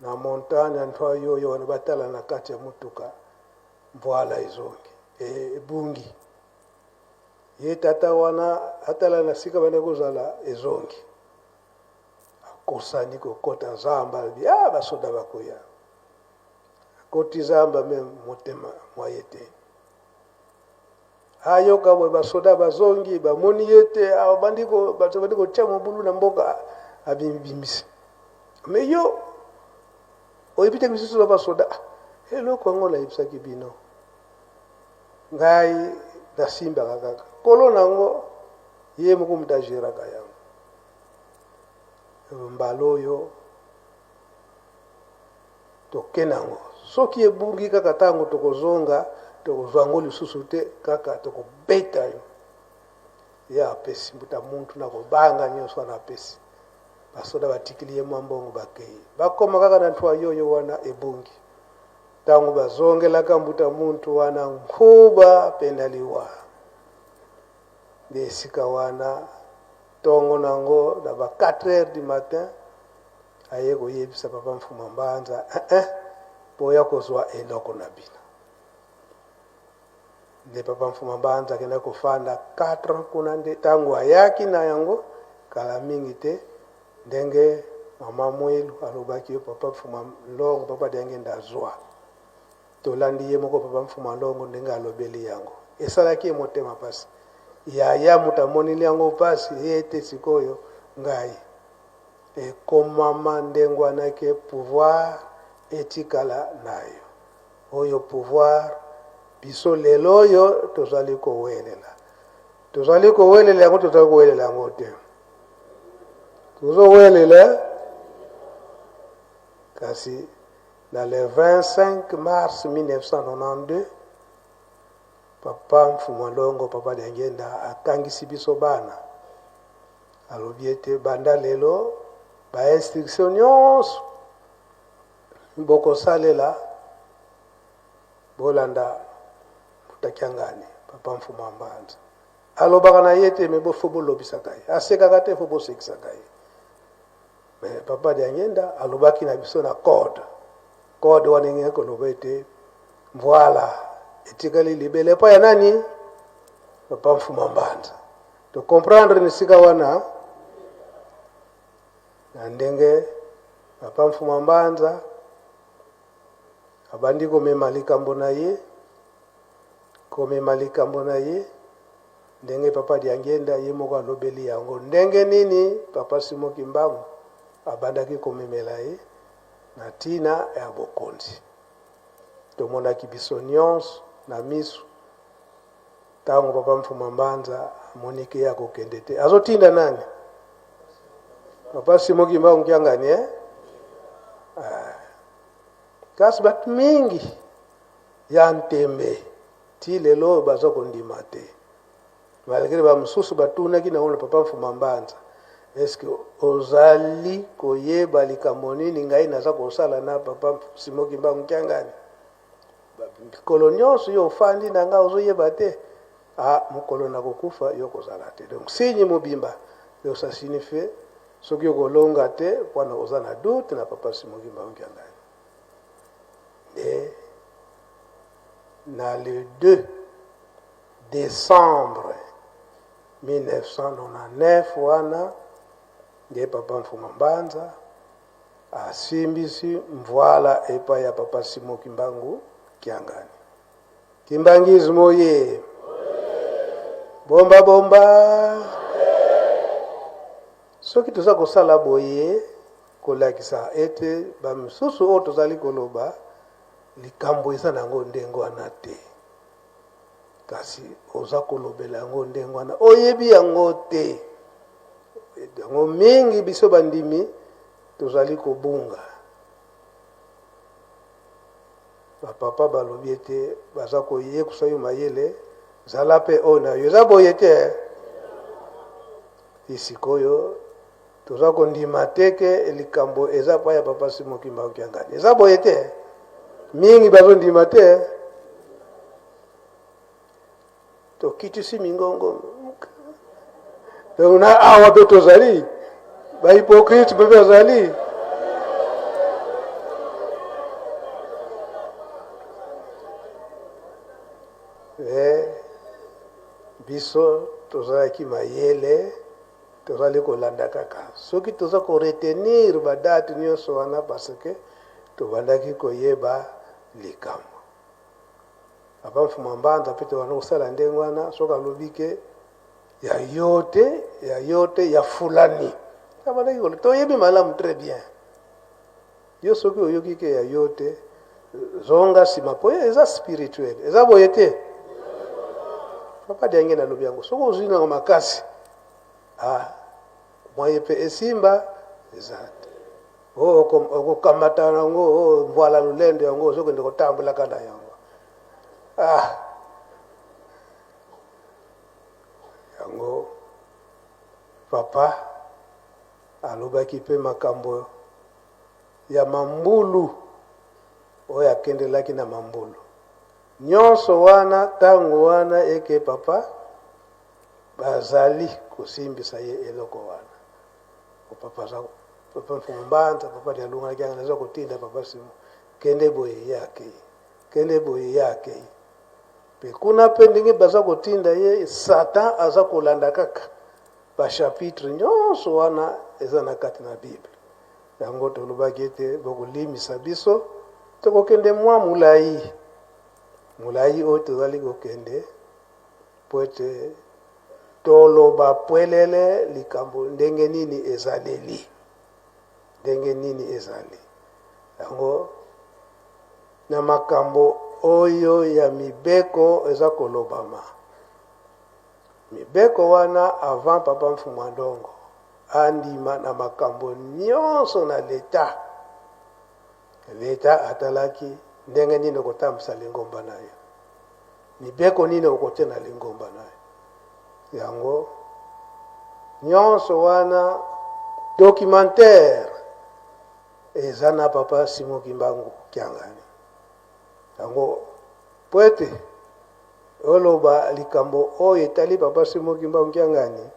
na montagne ya ntwa yoyo wana batala na kati ya mutuka mvuala ezongi ebungi Ye tata wana atala na sika bande kozala ezongi. Akosani kokota zamba alobi ah basoda bakoya. Akoti zamba me motema mwa ye te. Ayoka boye basoda bazongi bamoni ye te abandi ko bato bandi kotia mobulu na mboka abimibimisi. Me yo oyebi te misusu ba basoda eloko yango nayebisaki bino. Ngai nasimbaka kaka kolo na yango ye moko moto ageraka yango. Mbala oyo toke na yango soki ebungi kaka ntango tokozonga tokozwa yango lisusu te kaka tokobeta yo. Ye apesi mbuta muntu na kobanga nyonso wana apesi. Basoda batikili ye mwa mbongo bakei. Bakoma kaka na ntwa yoyo wana ebungi. Ntango bazongelaka mbuta muntu wana nkuba pene liwa. Nde esika wana tongo nango na ba 4 heures du matin aye koyebisa papa Mfuma Mbanza eh eh boya kozwa eloko na bino. Nde papa Mfuma Mbanza akenda kofanda 4 ans kuna nde tango ayaki na yango kala mingi te ndenge mama Mwilu alobaki yo papa Mfuma Longo papa Diangenda azwa. Tolandi ye moko papa Mfuma Longo ndenge alobeli yango. Esalaki ye motema pasi. Yaya moto amoneli yango pasi ye te sikoyo ngai. Ekomama ndenge wana ke pouvoir etikala nayo. Oyo pouvoir biso lelo oyo tozali kowelela. Tozali kowelela yango, tozali kowelela yango te. Tozowelela kasi na le 25 mars 1992 papa Mfuma Longo, papa Diangienda akangisi biso bana, alobi ete banda lelo ba instruction nyonso Bokosalela bolanda Mbuta Kiangani, papa Mfuma Mbanza. Alobaka na ye te, mais bo faut bolobisaka ye. Asekaka te, faut bosekisaka ye. Mais papa Diangienda alobaki na biso na code. Code wana engenge koloba ete voilà, etikali libela epai ya nani? Papa Mfuma Mbanza. To comprendre na esika wana Na ndenge Papa Mfuma Mbanza abandi komema likambo na ye, komema likambo na ye, ndenge Papa Diangienda ye moko alobeli yango, ndenge nini Papa Simon Kimbangu abandaki komemela ye na tina ya bokonzi. Tomonaki biso nionso na misu tango Papa Mfuma Mbanza amoniki ye akokende te, azotinda nani? Papa Simon Kimbangu Kiangani eh? Ah. Kasi bato mingi ya ntembe ti lelo oyo baza kondima te, malgre ba mosusu batunaki nango na Papa Mfuma Mbanza, est-ce que ozali koyeba likambo nini ngai naza kosala na Papa Simon Kimbangu Kiangani? Mikolo nyonso yo ofandi na ngai ozoyeba te? Ah, mokolo nakokufa yo okozala te. Donc signe mobimba, donc ça signifie soki okolonga te wana oza na doute na Papa Simon Kimbangu Kiangani. Nde na le 2 décembre 1999 wana nde Papa Mfuma Mbanza asimbisi mvuala epai ya Papa Simon Kimbangu Kiangani. Kimbanguisme oye! Bomba bomba! Soki toza kosala boye, kolakisa ete ba misusu oyo tozali koloba likambo eza na yango ndenge wana te, kasi oza kolobela yango ndenge wana oyebi yango te. Yango mingi biso bandimi tozali kobunga. Ba papa balobi ete baza koyekusa yo mayele, zala pe oyo na yo. Eza boye te eh? Ti sikoyo toza kondima te ke likambo eza pa ya papa Simon Kimbangu Kiangani. Eza boye te eh? Mingi bazondima te eh? Tokitisi mingongo. Donc na awa pe tozali ba hypocrite pe bazali. Mais biso tozalaki mayele, tozali kolanda kaka soki toza ko retenir ba date nyonso wana parce que tobandaki koyeba likambo. Papa Mfuma Mbanza pe tobanda kosala ndenge wana, soki alobi ke ya yo te, ya yo te, ya fulani. Abandaki koloba, toyebi malamu très bien. Yo soki oyoki ke ya yo te, zonga sima po eza spirituel. Eza boye te. Papa Diangienda alobi yango, soki ozwi nango makasi, ah, moye pe esimba eza te. Oh, okokamata yango, oh, mbwala lolendo yango, ozokende kotambolaka na yango. Ah, yango papa Alobaki mpe makambo ya mambulu oyo akendelaki na mambulu nyonso wana. Ntango wana eke papa bazali kosimbisa ye eloko wana, papa aza papa Mfumu Mbanza, papa Dialungana Kiangani aza kotinda papa Simo, kende boye, ye akei, kende boye, ye akei. Mpe kuna mpe ndenge baza kotinda ye, Satan aza kolanda kaka bachapitre nyonso wana eza na kati na Bible. Yango tolobaki ete bokolimisa biso, tokokende mwa molai molai oyo tozali kokende, mpo ete toloba pwelele likambo ndenge nini ezaleli, ndenge nini ezali yango na makambo oyo ya mibeko eza kolobama. Mibeko wana, avant papa Mfumu Andongo andima na makambo nyonso na leta, leta atalaki ndenge nini okotambwisa lingomba na yo, mibeko nini okotia na lingomba na yo. Yango nyonso wana documentaire eza na papa Simo Kimbangu Kiangani. Yango po ete oloba likambo oyo etali papa Simo Kimbangu Kiangani,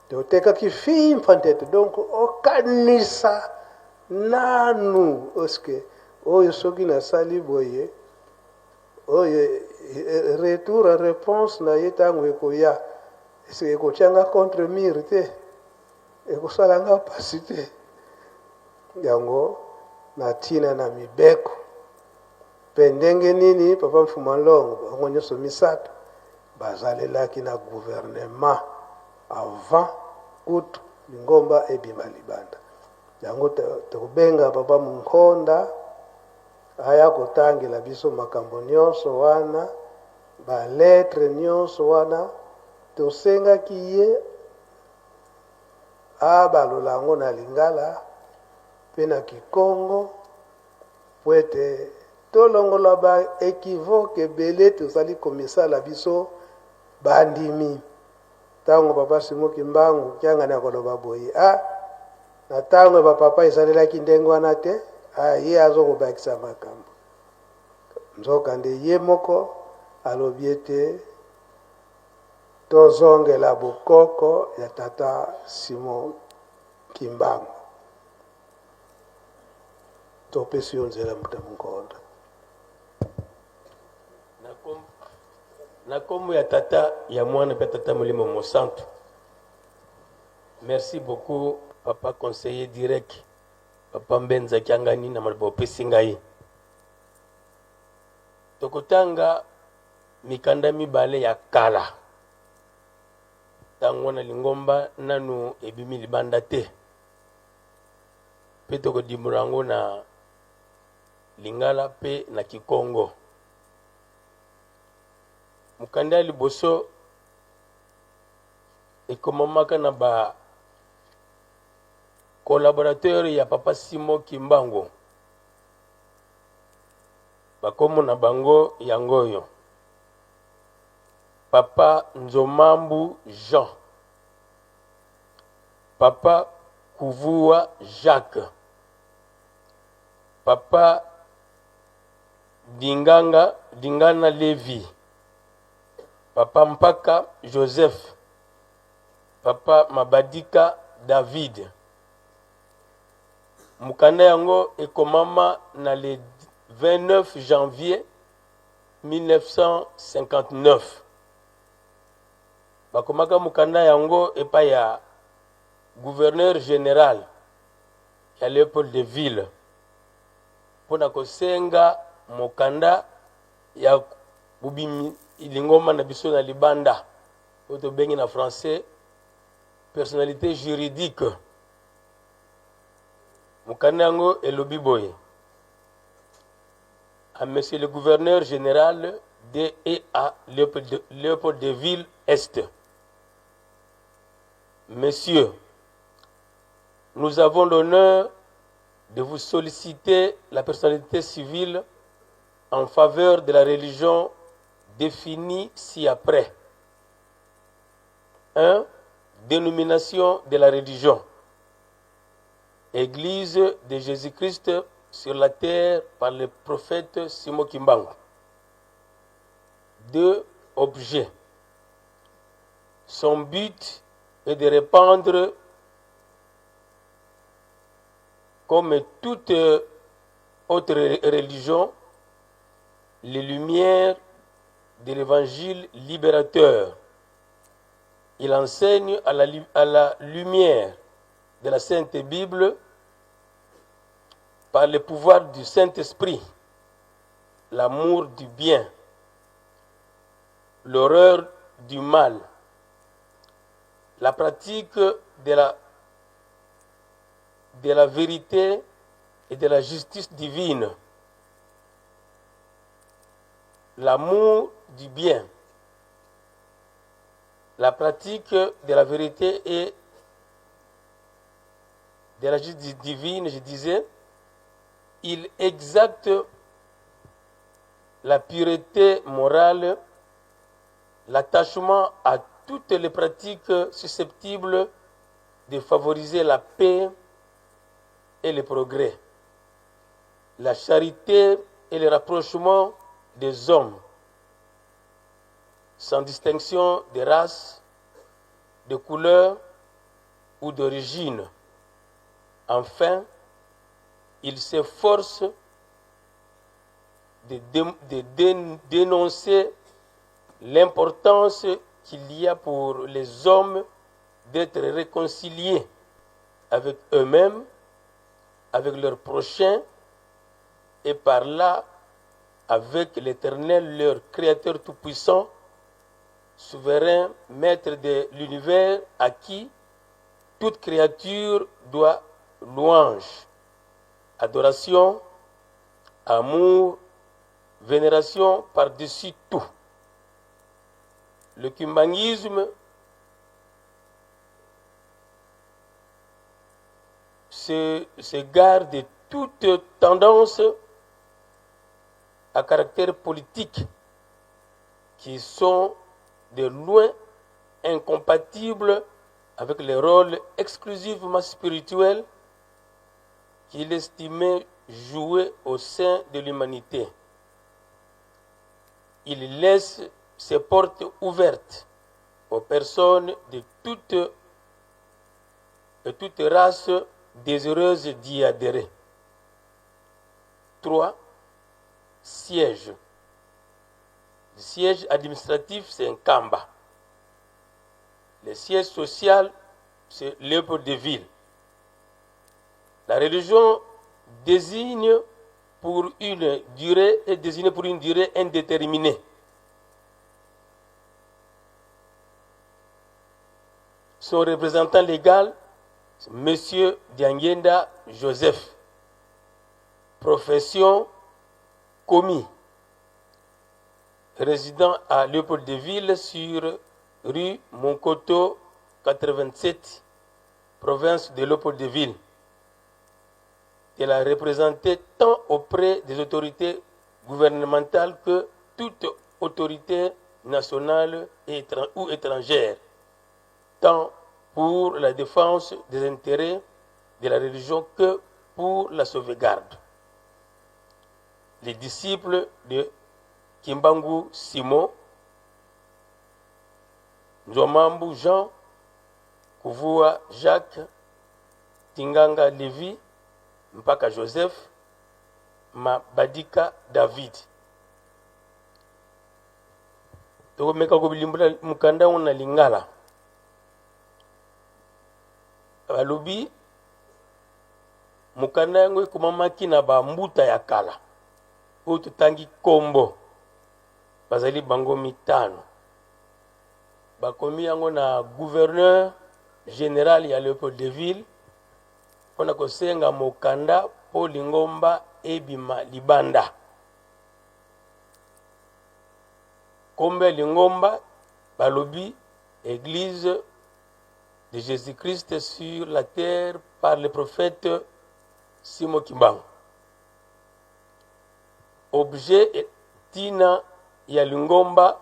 totekaki fimfa ntete. Donc okanisa nanu oske oyo soki nasali boye, oyo retour ya réponse na ye ntango ekoya, eske ekotianga contre mur te, ekosala nga mpasi te? Yango na ntina na mibeko mpe ndenge nini papa Mfuma Longo, bango nyonso misato bazalelaki na gouvernement avant kutu lingomba ebima libanda. Yango tokobenga papa Munkonda aya kotangela biso makambo nyonso wana, balettre nyonso wana tosengaki ye abalola yango na lingala mpe na kikongo, po ete tolongola baéquivoque ebele tozali komisala biso bandimi. Ntango papa Simo Kimbangu Kiangani akoloba boye, a na ntango ya bapapa esalelaki ndenge wana te, a ye azokobakisa makambo, nzokande ye moko alobi ete tozongela bokoko ya tata Simo Kimbangu. Topesi yo nzela, moto ya Monkonda. Na nkombo ya Tata, ya Mwana mpe Tata Molimo Mosantu, merci beaucoup, papa conseiller direct, papa Mbenza Kiangani, na maloba opesi ngai. Tokotanga mikanda mibale ya kala, ntango wana lingomba nanu ebimi libanda te, mpe tokodimbola yango na lingala mpe na kikongo. Mokanda ya liboso ekomamaka na ba collaborateur ya papa Simo Kimbangu. Bakombo na bango yango oyo: papa Nzomambu Jean, papa Kuvua Jacques, papa Dinganga Dingana Levi, papa Mpaka Joseph, papa Mabadika David. Mokanda yango ekomama na le 29 janvier 1959. Bakomaka mokanda yango epai ya gouverneur général ya Léopoldville mpo na kosenga mokanda ya bobimi lingomba na biso na libanda, oyo tobengi na français personnalité juridique. Mokanda yango elobi boye: à monsieur le gouverneur général de et à Léopoldville Est. Monsieur, nous avons l'honneur de vous solliciter la personnalité civile en faveur de la religion définie ci-après. 1. Dénomination de la religion. Église de Jésus-Christ sur la terre par le prophète Simon Kimbangu. Deux objets. Son but est de répandre, comme toute autre religion, les lumières de l'évangile libérateur. Il enseigne à la, à la lumière de la Sainte Bible, par le pouvoir du Saint-Esprit, l'amour du bien, l'horreur du mal, la pratique de la, de la vérité et de la justice divine, l'amour du bien, la pratique de la vérité et de la justice divine, je disais, il exacte la pureté morale, l'attachement à toutes les pratiques susceptibles de favoriser la paix et le progrès, la charité et le rapprochement des hommes, sans distinction de race, de couleur ou d'origine. Enfin, il s'efforce de, de dénoncer l'importance qu'il y a pour les hommes d'être réconciliés avec eux-mêmes, avec leurs prochains et par là avec l'Éternel, leur Créateur Tout-Puissant, souverain maître de l'univers à qui toute créature doit louange, adoration, amour, vénération par-dessus tout. Le kimbanguisme se, se garde de toute tendance à caractère politique qui sont de loin incompatibles avec les rôles exclusivement spirituels qu'il estimait jouer au sein de l'humanité. Il laisse ses portes ouvertes aux personnes de toute, de toute race désireuses d'y adhérer. 3. Siège. Le siège administratif, c'est un Kamba. Le siège social, c'est Léopoldville. La religion désigne pour une durée est désignée pour une durée indéterminée. Son représentant légal, Monsieur Diangenda Joseph. Profession commis. Résident à Léopoldville sur rue Monkoto 87, province de Léopoldville. Il a représenté tant auprès des autorités gouvernementales que toute autorité nationale ou étrangère, tant pour la défense des intérêts de la religion que pour la sauvegarde. Les disciples de Kimbangu Simon, Nzomambu Jean, Kuvua Jacques, Tinganga Levi, mpaka Joseph, Mabadika David. Tokomeka kobilimbola mokanda yango na lingala. Balobi mokanda yango ekomamaki na bambuta ya kala oyo totangi kombo, bazali bango mitano. Bakomi yango na gouverneur general ya Leopoldville mpo na kosenga mokanda mpo lingomba ebima libanda. Kombo ya lingomba balobi Eglise de Jésus-Christ sur la terre par le prophète Simon Kimbangu. Objet tina ya lingomba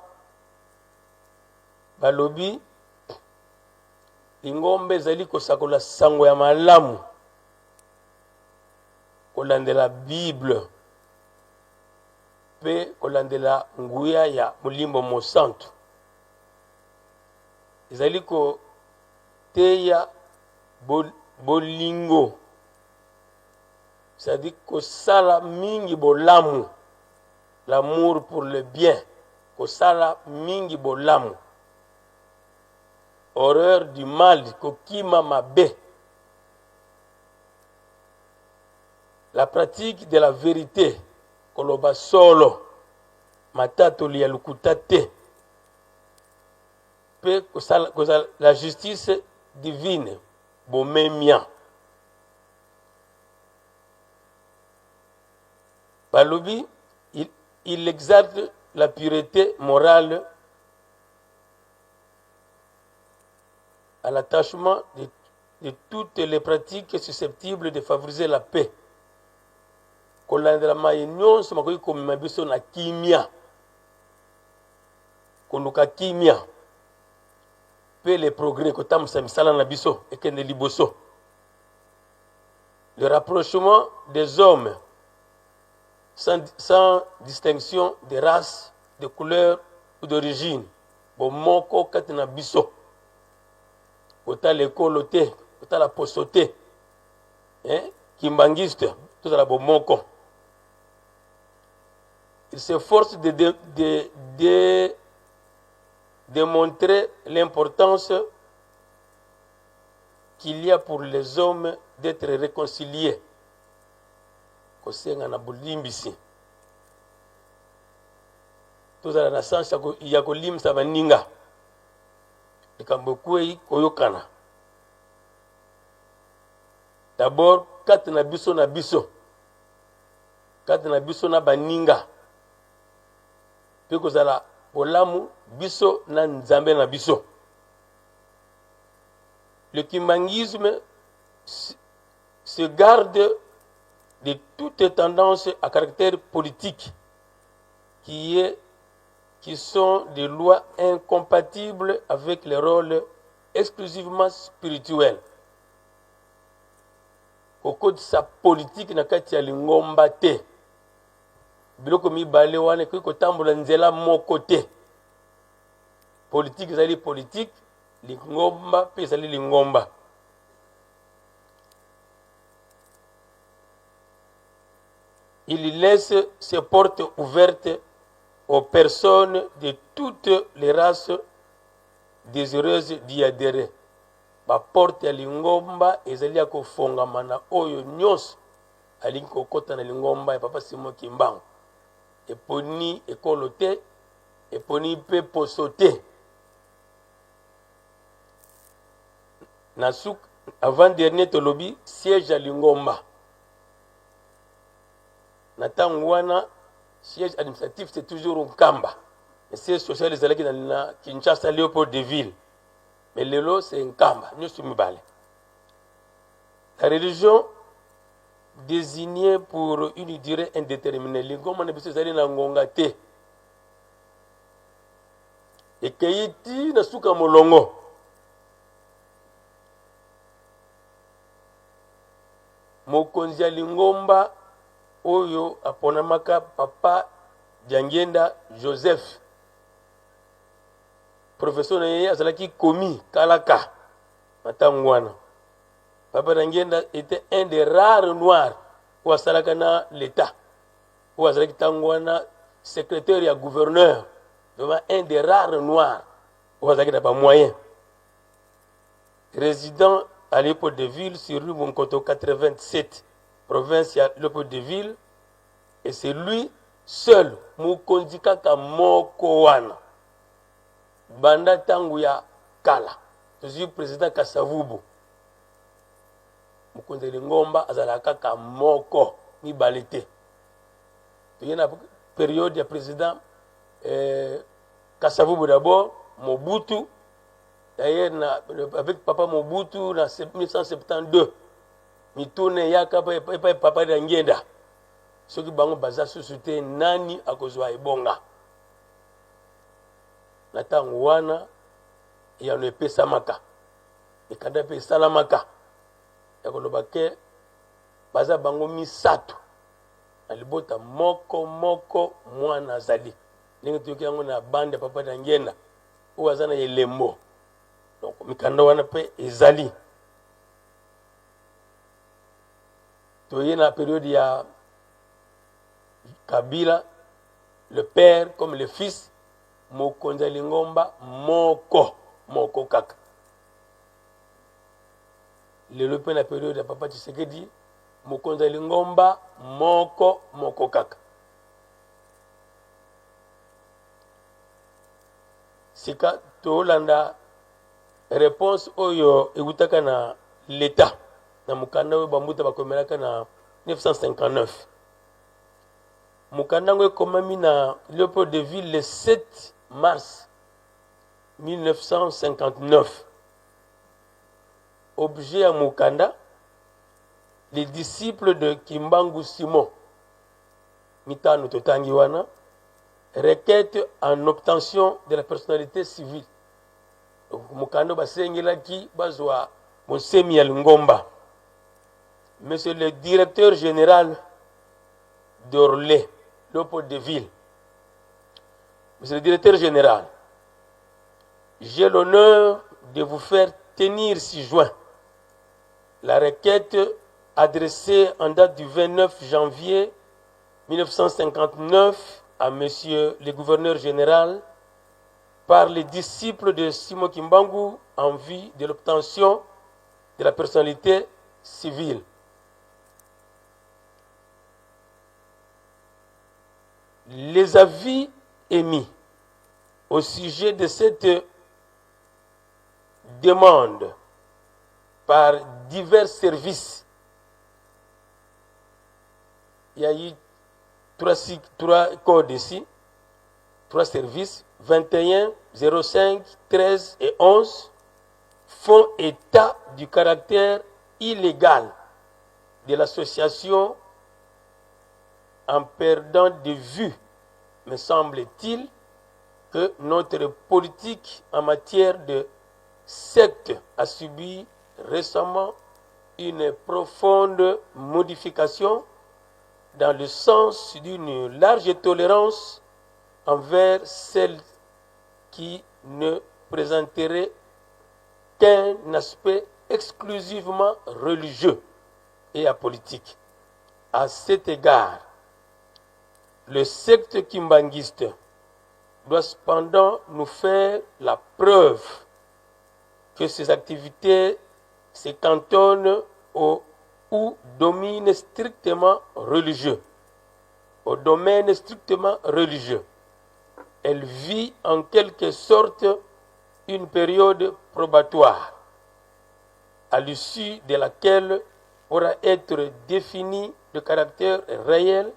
balobi lingomba ezali kosakola sango ya malamu kolandela Bible mpe kolandela nguya ya Molimo Mosantu. Ezali koteya bolingo, c'est-à-dire kosala mingi bolamu, l'amour pour le bien, kosala mingi bolamu, horreur du mal, kokima mabe, la pratique de la verite, koloba solo, matatoli ya lokuta te, mpe kosala, kozala la justice divine, bomemia. Balobi il, il exalte la pureté morale à l'attachement de, de toutes les pratiques susceptibles de favoriser la paix. Kolandela maye nyonso makoki komema biso na kimia, koluka kimia mpe le progrès, kotambwisa misala na biso ekende liboso. Le rapprochement des hommes sans, sans distinction de race, de couleur ou d'origine, bomoko kati na biso, kotala ekolo te, kotala poso te, eh? Kimbanguiste, tozala bomoko. Il s'efforce de, de, de, de démontrer l'importance qu'il y a pour les hommes d'être réconciliés, kosenga na bolimbisi, tozala na sens ya kolimbisa baninga, likambo ekwei, koyokana d'abord kati na biso na biso, kati na biso na baninga, mpe kozala bolamu biso na Nzambe na biso. Le kimbanguisme se garde de toute tendance à caractère politique qui est qui sont des lois incompatibles avec les rôles exclusivement spirituels. Kokotisa politike na kati ya lingomba te. Biloko mibale wana ekoki kotambola nzela moko te. Politike ezali politike, lingomba mpe ezali lingomba. Il laisse ses portes ouvertes aux personnes de toutes les races désireuses d'y adhérer. Baporte ya lingomba ezali ya kofongama na oyo nyonso alingi kokota na lingomba ya Papa Simon Kimbangu. Eponi ekolo te, eponi mpe poso te. Na suka, avant dernier tolobi siège ya lingomba. Na ntango wana siège administratif c'est toujours Nkamba. Mais siège social ezalaki na, na Kinshasa Léopoldville. Mais lelo c'est Nkamba, nyonso mibale. La religion désignée pour une durée indéterminée. Lingomba na biso ezali na ngonga te. Ekei ti na suka molongo. Mokonzi ya lingomba oyo aponamaka Papa Diangienda Joseph. Professeur na ye azalaki komi kalaka na ntango wana. Papa Diangienda était un des rares noirs oyo asalaka na l'Etat, oyo azalaki ntango wana secrétaire ya gouverneur, vraiment un des rares noirs oyo azalaki na ba moyens. Résident à Léopoldville sur rue Monkoto 87, province ya Léopoldville, et c'est lui seul mokonzi kaka moko wana banda ntango ya kala. Tozwi président Kasavubu, mokonzi ya lingomba azalaka kaka moko, mibale te. Toye na periode ya président eh, Kasavubu d'abord, Mobutu. D'ailleurs, na, avec papa Mobutu na 1972, mituna eyaka epai papa Diangienda, soki bango baza susu te, nani akozwa ebonga? Na ntango wana eyano epesamaka, mikanda mpe esalamaka ya koloba ke Baza bango misato na libota moko moko mwana azali ndenge toyoki yango na bande ya Papa Diangienda oyo aza na elembo. Donc mikanda wana mpe ezali. Toye na periode ya Kabila, le père comme le fils, mokonzi ya lingomba moko moko kaka. Lelo mpe na periode ya Papa Tshisekedi, mokonzi ya lingomba moko moko kaka. Sika tolanda reponse oyo ewutaka na l'Etat na mokanda oyo bambuta bakomelaka na 1959. Mokanda yango ekomami na Leopoldville le 7 mars 1959. Objet ya mokanda, les disciples de Kimbangu Simon mitano totangi wana, requête en obtention de la personnalité civile. Donc mokanda basengelaki bazwa bonsemi ya lingomba. Monsieur le directeur général d'Orlais, Léopoldville. Monsieur le directeur général, j'ai l'honneur de vous faire tenir ci-joint la requête adressée en date du 29 janvier 1959 à Monsieur le gouverneur général par les disciples de Simon Kimbangu en vue de l'obtention de la personnalité civile. Les avis émis au sujet de cette demande par divers services, il y a eu trois codes ici, trois services, 21, 05, 13 et 11, font état du caractère illégal de l'association en perdant de vue, me semble-t-il, que notre politique en matière de secte a subi récemment une profonde modification dans le sens d'une large tolérance envers celles qui ne présenteraient qu'un aspect exclusivement religieux et apolitique. À cet égard, le secte kimbanguiste doit cependant nous faire la preuve que ses activités se cantonnent au ou domaine strictement religieux. Au domaine strictement religieux. Elle vit en quelque sorte une période probatoire, à l'issue de laquelle pourra être défini le caractère réel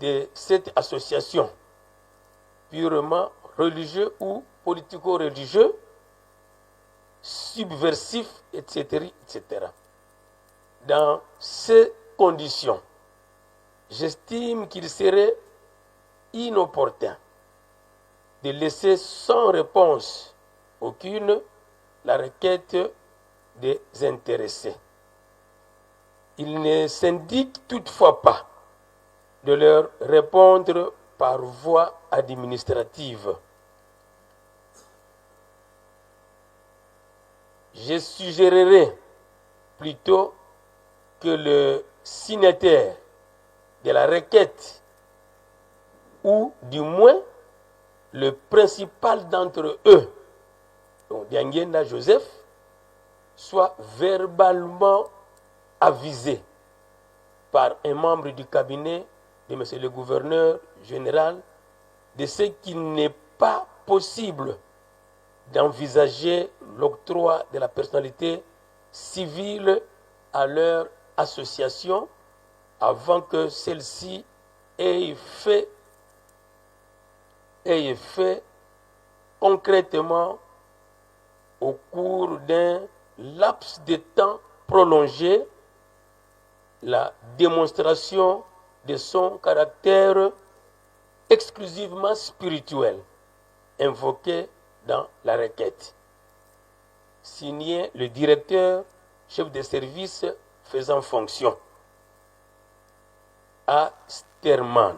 de cette association, purement religieux ou politico-religieux, subversif, etc., etc. Dans ces conditions, j'estime qu'il serait inopportun de laisser sans réponse aucune la requête des intéressés. Il ne s'indique toutefois pas de leur répondre par voie administrative. Je suggérerais plutôt que le signataire de la requête, ou du moins le principal d'entre eux, donc Diangienda Joseph, soit verbalement avisé par un membre du cabinet de monsieur le gouverneur général de ce qu'il n'est pas possible d'envisager l'octroi de la personnalité civile à leur association avant que celle-ci ait fait, ait fait concrètement au cours d'un laps de temps prolongé la démonstration de son caractère exclusivement spirituel invoqué dans la requête. Signé le directeur, chef de service faisant fonction. A. Sterman.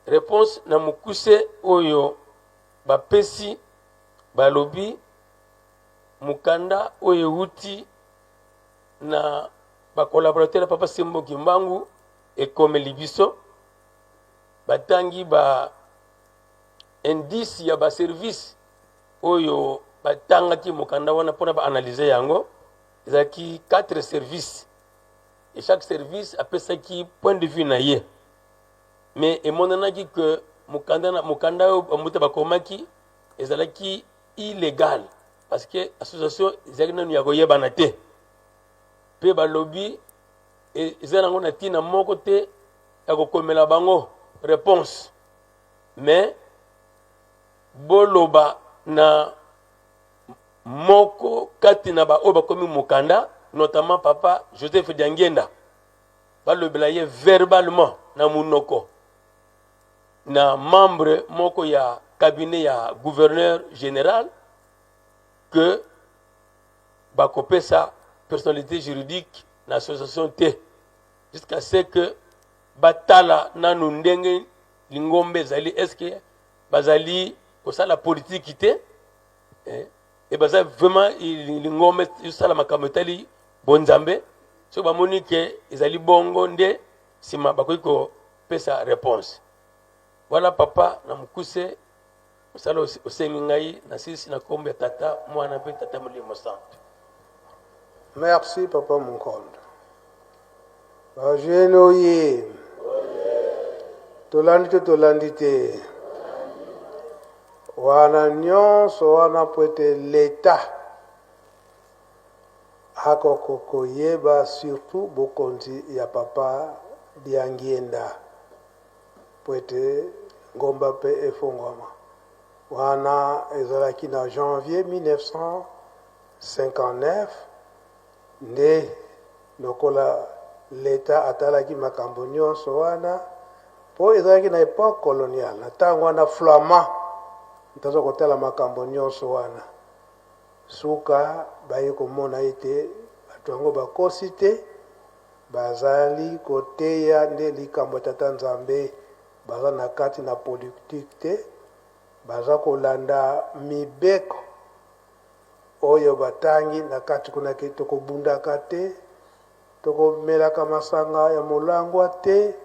Reponse na mokuse oyo bapesi balobi mokanda oyo euti na ba collaborateur ya Papa Simon Kimbangu ekomeli biso, batangi ba indice ya ba service oyo batangaki mokanda wana mpona ba analyse yango. Ezalaki 4 services et chaque service apesaki point de vue na ye, mais emonanaki que mokanda na mokanda oyo bambuta bakomaki ezalaki illégal parce que association ezalaki nanu ya koyebana te, mpe balobi eza nango na ntina moko te ya kokomela bango réponse, mais boloba na moko kati na baoyo bakomi mokanda, notamment papa Joseph Diangienda, balobela ye verbalement na munoko na membre moko ya cabinet ya gouverneur général que bakopesa personnalité juridique na association te jusqu'à ce que batala nanu ndenge lingomba ezali, est-ce que bazali kosala politiki te, e baza vraiment lingomba esala makambo etali bonzambe. Soki bamoni ke ezali bongo, nde nsima bakoki kopesa réponse. Voilà papa, na mokuse mosala osengi ngai nasilisi na nkombo ya Tata, Mwana mpe Tata Molimo Santo. Merci papa Munkondo. Bajene oye. Tolandi te, tolandi te. Wana nyonso wana po ete l'État akoko koyeba surtout bokonzi ya papa Diangienda po ete ngomba mpe efongwama. Wana ezalaki na janvier 1959 nde lokola l'État atalaki makambo nyonso wana, mpo ezalaki na époque coloniale. Na ntango wana flamand ntaza kotala makambo nyonso wana, suka baye komona ete bato yango bakosi te, bazali koteya nde likambo ya Tata Nzambe, baza na kati na politike te, baza kolanda mibeko oyo batangi na kati kuna ke tokobundaka te, tokomelaka masanga ya molangwa te,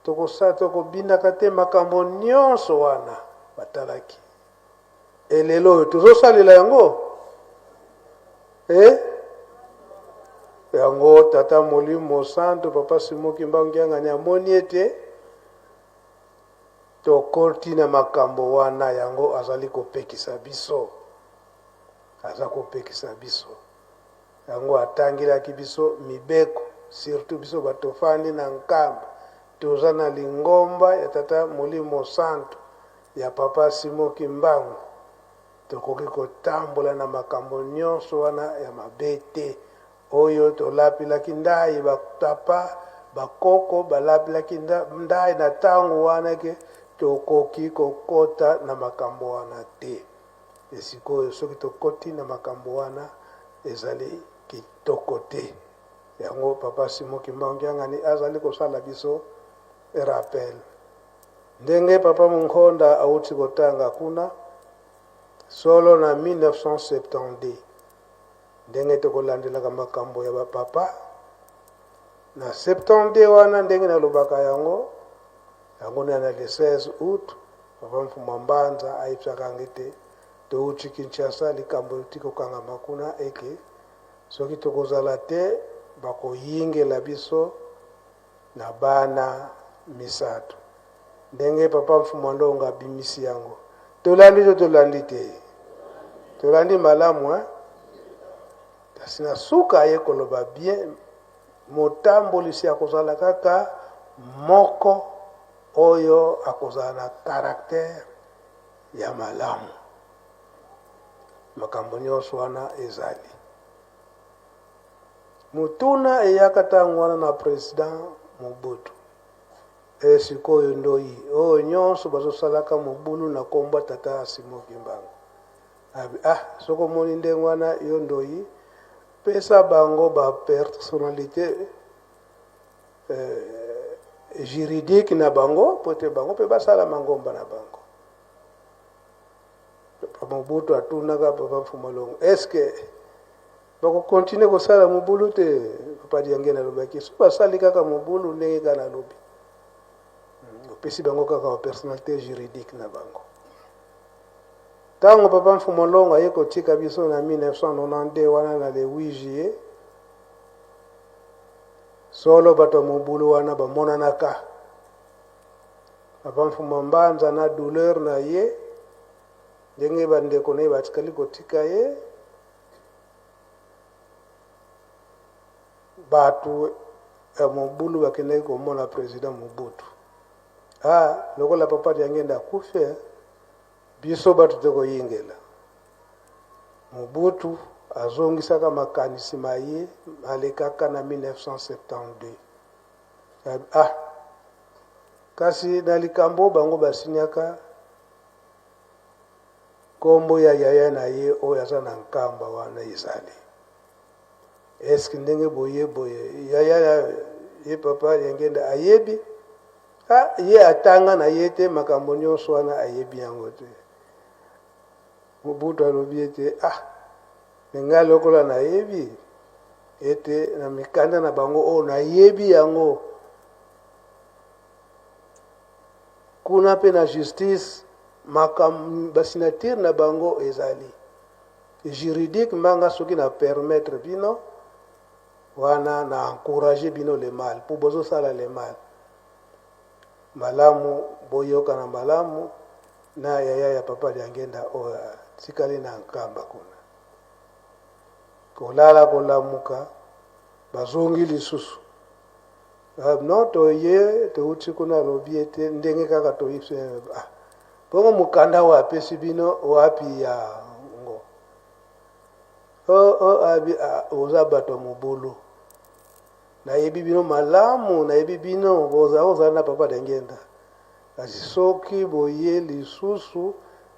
tokosala, tokobindaka te. Makambo nyonso wana batalaki, elelo oyo tozosalela yango e yango. Tata Molimo Santo, papa Simon Kimbangu Kiangani, amoni ete tokoti na makambo wana, yango azali kopekisa biso, aza kopekisa biso yango. Atangelaki biso mibeko, surtout biso bato tofandi na Nkamba, toza na lingomba ya Tata Molimo Santo ya papa Simon Kimbangu, tokoki kotambola na makambo nyonso wana ya mabe te oyo tolapelaki ndai, batapa bakoko balapelaki ndai na ntango wana ke tokoki kokota na makambo wana te. Esikoyo soki tokoti na makambo wana, ezali kitoko te. Yango papa Simon Kimbangu Kiangani azali kosala biso rappel ndenge papa Munkonda awuti kotanga kuna. Solo na 1972, ndenge tokolandelaka makambo ya bapapa na 72 wana, ndenge nalobaka yango, yango na le 16 août, papa Mfuma Mbanza ayebisaka nge te touti Kinshasa, likambo euti kokangama kuna eke soki tokozala te, bakoyingela biso na bana misato. Ndenge papa Mfuma Ndongo abimisi yango, tolandi to tolandi te? Tolandi malamu, hein? Kasi na suka aye koloba bien, motambolisi akozala kaka moko oyo akozala na caractère ya malamu. Makambo nyonso wana ezali motuna eyaka ntango wana na président Mobutu. E sikoyo ndoi oyo nyonso bazosalaka mobulu na kombo tata Simon Kimbangu, abi ah, soki omoni ndenge wana, yo ndoi pesa bango bapersonnalité. euh, juridique na bango mpo te bango mpe basala mangomba na bango. Papa Mobutu atunaka Papa Mfumu Longo, est-ce que bakokontinue kosala mobulu te? Papa Diangenda alobaki soki basali kaka mobulu ndenge kaka nalobi, opesi bango kaka ba personnalité juridique na bango. Ntango Papa Mfumu Longo aye kotika biso na 1992 wana na le 8 juillet, solo bato ya mobulu wana bamonanaka. Papa Mfuma Mbanza na douleur na ye ndenge ba ndeko na ye batikali kotika ye, bato ya mobulu bakendaki komona president Mobutu. Ah, lokola papa Diangenda akufi, eh, biso bato tokoyingela. Mobutu azongisaka makanisi ma ye malekaka na 1972. Ah, kasi na likambo bango basinyaka kombo ya yaya na ye oyo aza na Nkamba wana ezali eske ndenge boye boye yaya ya ye papa Diangenda ayebi? Ah, ye atanga na ye te makambo nyonso wana ayebi yango te. Mobutu alobi ete ah, me ngai lokola nayebi ete na mikanda na bango oyo nayebi yango kuna mpe na justice makambo basignature na bango ezali juridique mbanga soki na permettre bino wana na encourager bino le mal mpo bozosala le mal malamu boyokana malamu na yaya ya papa Diangenda oyo atikali na Nkamba kuna kolala kolamuka bazongi lisusu ah, non toye touti kuna alobi ete ndenge kaka toyebisi ah, bongo mokanda oyo apesi bino wapi yango oh, oh, abi ah, oza bato ya mobulu nayebi bino malamu nayebi bino boza ozala na papa Diangenda Kasi soki boye lisusu,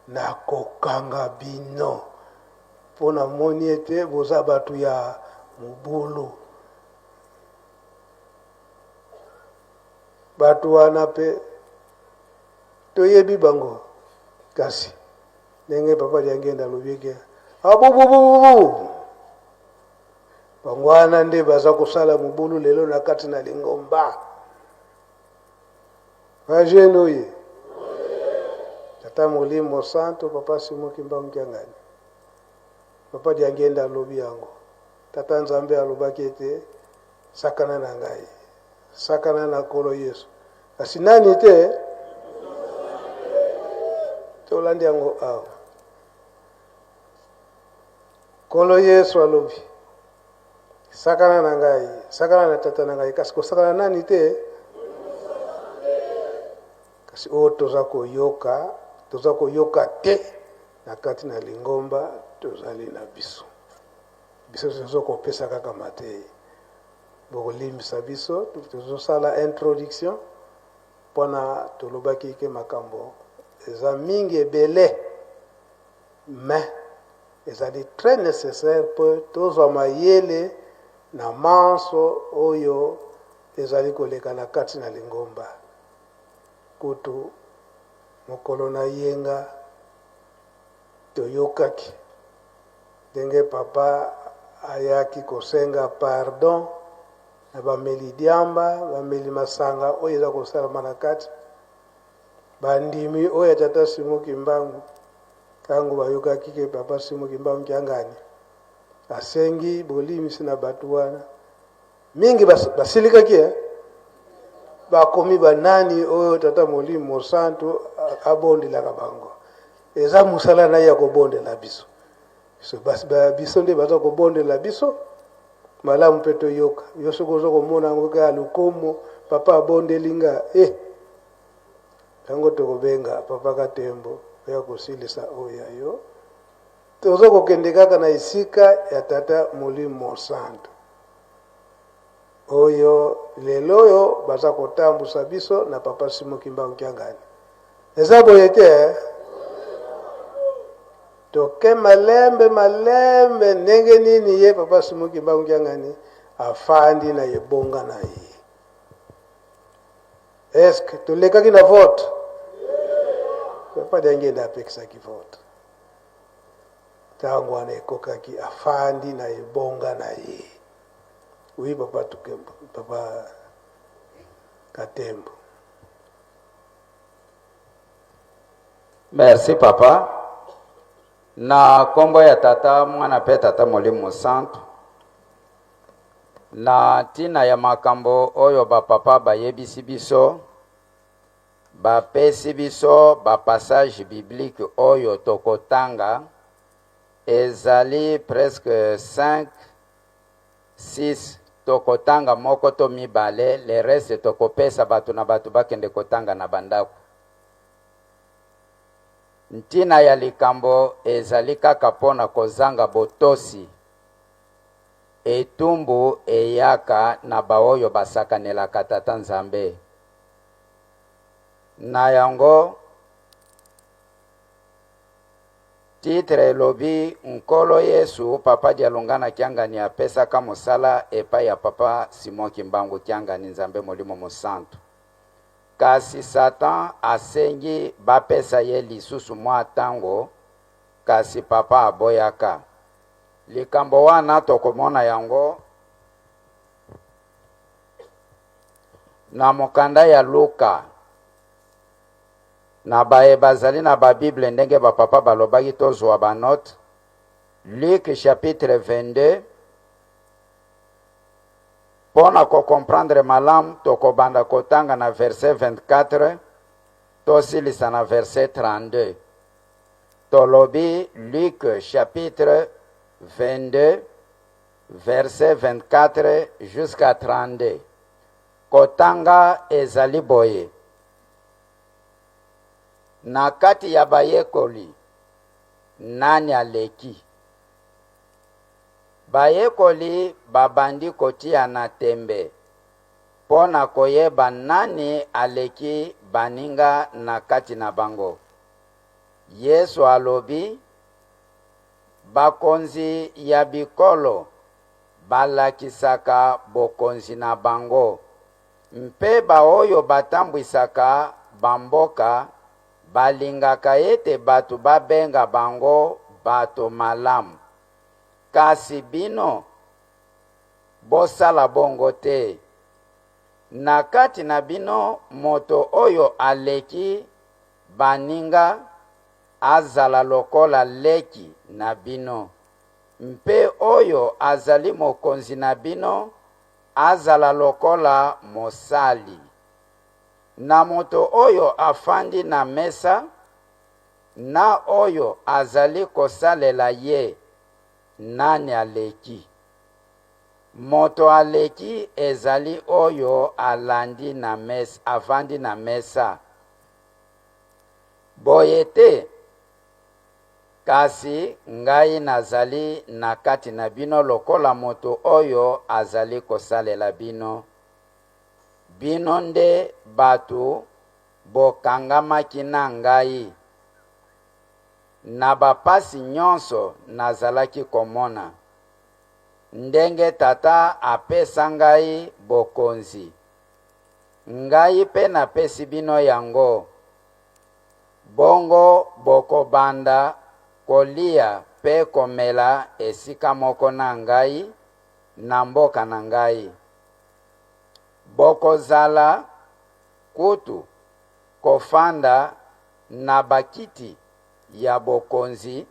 nakokanga bino, mpo namoni ete boza bato ya mobulu. Bato wana mpe toyebi bango, kasi ndenge papa Diangenda alobi eke abubububu, bango wana nde baza kosala mobulu lelo na kati na lingomba. Ba jeune oye. Tata Molimo Santo Papa Simon Kimbangu Kiangani. Papa Diangienda alobi yango. Tata Nzambe alobaki ete sakana na ngai. Sakana na Nkolo Yesu. Kasi nani te? Tolandi yango awa. Nkolo Yesu alobi Sakana na ngai, sakana na tata na ngai, kasi kosakana nani te? Kasi oyo toza koyoka, toza koyoka te na kati na lingomba tozali na biso. Biso tozo kopesa kaka mateyi. Bokolimbisa biso, tozosala introduction mpona tolobaki ke makambo eza mingi ebele mais Ezali très necessaire mpo tozwa mayele na manso oyo ezali koleka na kati na lingomba. Kutu, mokolo na yenga, toyokaki ndenge Papa ayaki kosenga pardon na bameli diamba, bameli masanga oyo eza kosalama na kati. Bandimi oyo ya Tata Simon Kimbangu Tango bayokaki ke Papa Simon Kimbangu Kiangani asengi bolimbisi na batu wana, mingi basilikaki eh? Bakomi banani oyo Tata Molimo Mosantu abondelaka bango? Eza mosala na ye ya kobondela biso. Biso, bas, ba, biso nde baza kobondela biso malamu mpe toyoka. Yo soki oza komona yango kaka lokomo, papa abondeli nga eh. Yango tokobenga papa Katembo oya kosilisa oyo ya yo. Tozo kokende kaka na esika ya tata Molimo Mosantu oyo lelo oyo baza kotambusa biso na papa Simon Kimbangu Kiangani. Eza boye te eh? Toke malembe malembe ndenge nini ye papa Simon Kimbangu Kiangani afandi na ebonga na ye. Est-ce que tolekaki na vote? Papa Diangienda apekisaki vote. Ntango wana ekokaki, afandi na ebonga na ye. Oui, papa Tukembo, papa Katembo. Merci papa. Na kombo ya Tata, Mwana pe Tata Molimo Mosantu. Na ntina ya makambo oyo ba papa bayebisi biso, bapesi biso ba passage biblique oyo tokotanga, ezali presque 5 6 tokotanga moko to mibale, le reste tokopesa bato na bato bakende kotanga na bandako. Ntina ya likambo ezali kaka mpo na kozanga botosi. Etumbu eyaka na baoyo basakanelaka Tata Nzambe. Na yango, titre elobi Nkolo Yesu, Papa Dialungana Kiangani apesaka mosala epai ya Papa Simon Kimbangu Kiangani Nzambe Molimo Mosantu. Kasi Satan asengi bapesa ye lisusu mwa tango, kasi Papa aboyaka. Likambo wana tokomona yango na mokanda ya Luka. Na baye bazali na ba Bible ndenge ba papa balobaki tozua ba note. Luc chapitre 22 mpo na ko comprendre malamu tokobanda kotanga na verset 24 tosilisa na verset 32. Tolobi Luc chapitre 22 verset 24 jusqu'à 32. Kotanga ezali boye. Na kati ya bayekoli, nani aleki? Bayekoli babandi kotiana tembe mpo na koyeba nani aleki baninga na kati na bango. Yesu alobi, Bakonzi ya bikolo balakisaka bokonzi na bango, mpe baoyo batambwisaka bamboka balingaka ete bato babenga bango bato malamu. Kasi bino, bosala bongo te. Na kati na bino, moto oyo aleki baninga azala lokola leki na bino, mpe oyo azali mokonzi na bino azala lokola mosali. Na moto oyo afandi na mesa, na oyo azali kosalela ye, nani aleki? Moto aleki ezali oyo alandi na mesa, avandi na mesa. Boye te? Kasi ngai nazali na kati na bino lokola moto oyo azali kosalela bino. Bino nde bato bokangamaki na ngai na bapasi nyonso nazalaki komona, ndenge Tata apesa ngai bokonzi. Ngai mpe napesi bino yango. Bongo bokobanda kolia mpe komela esika moko na ngai na mboka na ngai. Bokozala kutu kofanda na bakiti ya bokonzi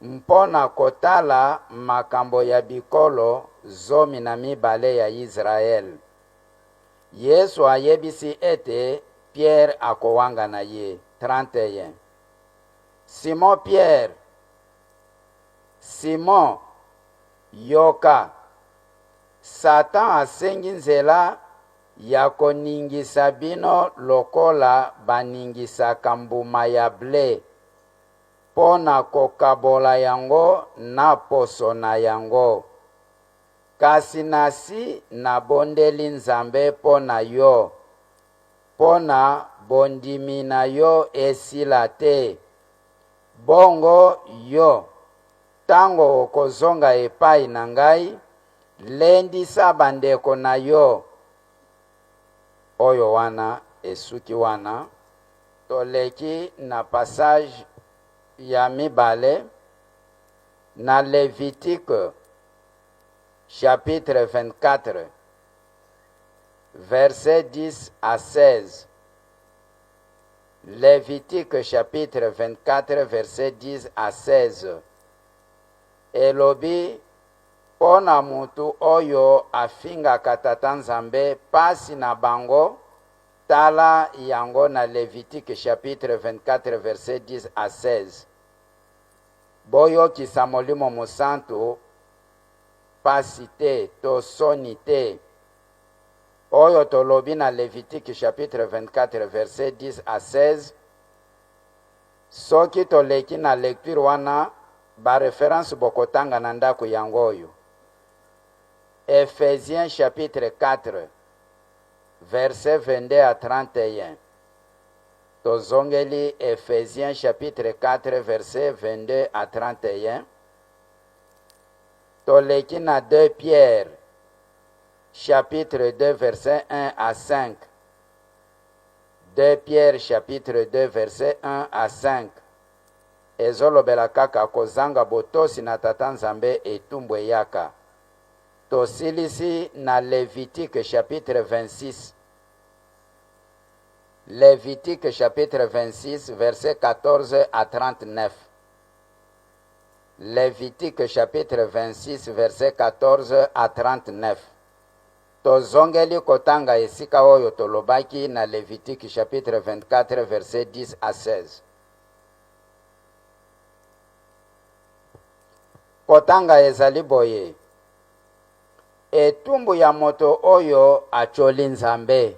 mpo na kotala makambo ya bikolo 12 ya Yisraele. Yesu ayebisi ete Piere akowangana ye. 31 Simon Piere, Simon, yoka, Satan asengi nzela ya koningisa bino lokola baningisaka mbuma ya ble, mpo na kokabola yango na poso na yango. Kasi nasi nabondeli Nzambe mpo na yo, mpo na bondimi na yo esila te. Bongo yo, tango okozonga epai na ngai, lendisa bandeko na yo. Oyo wana esuki wana. Toleki na passage ya mibale na Levitique chapitre 24 verset 10 à 16. Levitique chapitre 24 verset 10 à 16 elobi mpo na mutu oyo afingaka Tata Nzambe pasi na bango, tala yango na Levitique chapitre 24 verset 10 à 16. Boyokisa Molimo Mosantu pasi te to soni te. Oyo tolobi na Levitique chapitre 24 verset 10 à 16, soki toleki na lecture wana, ba reference bokotanga na ndako yango oyo. Ephésiens chapitre 4 verset 22 à 31. Tozongeli Ephésiens chapitre 4 verset 22 à 31. Toleki na 2 Pierre chapitre 2 verset 1 à 5. 2 Pierre chapitre 2 verset 1 à 5 ezolobela kaka kozanga botosi na Tata Nzambe etumbu eyaka. Tosilisi na Levitique chapitre 26. Levitique chapitre 26 verset 14 à 39. Levitique chapitre 26 verset 14 à 39. Tozongeli kotanga esika oyo tolobaki na Levitique chapitre 24 verset 10 à 16. Kotanga ezali boye: etumbu ya moto oyo acholi Nzambe.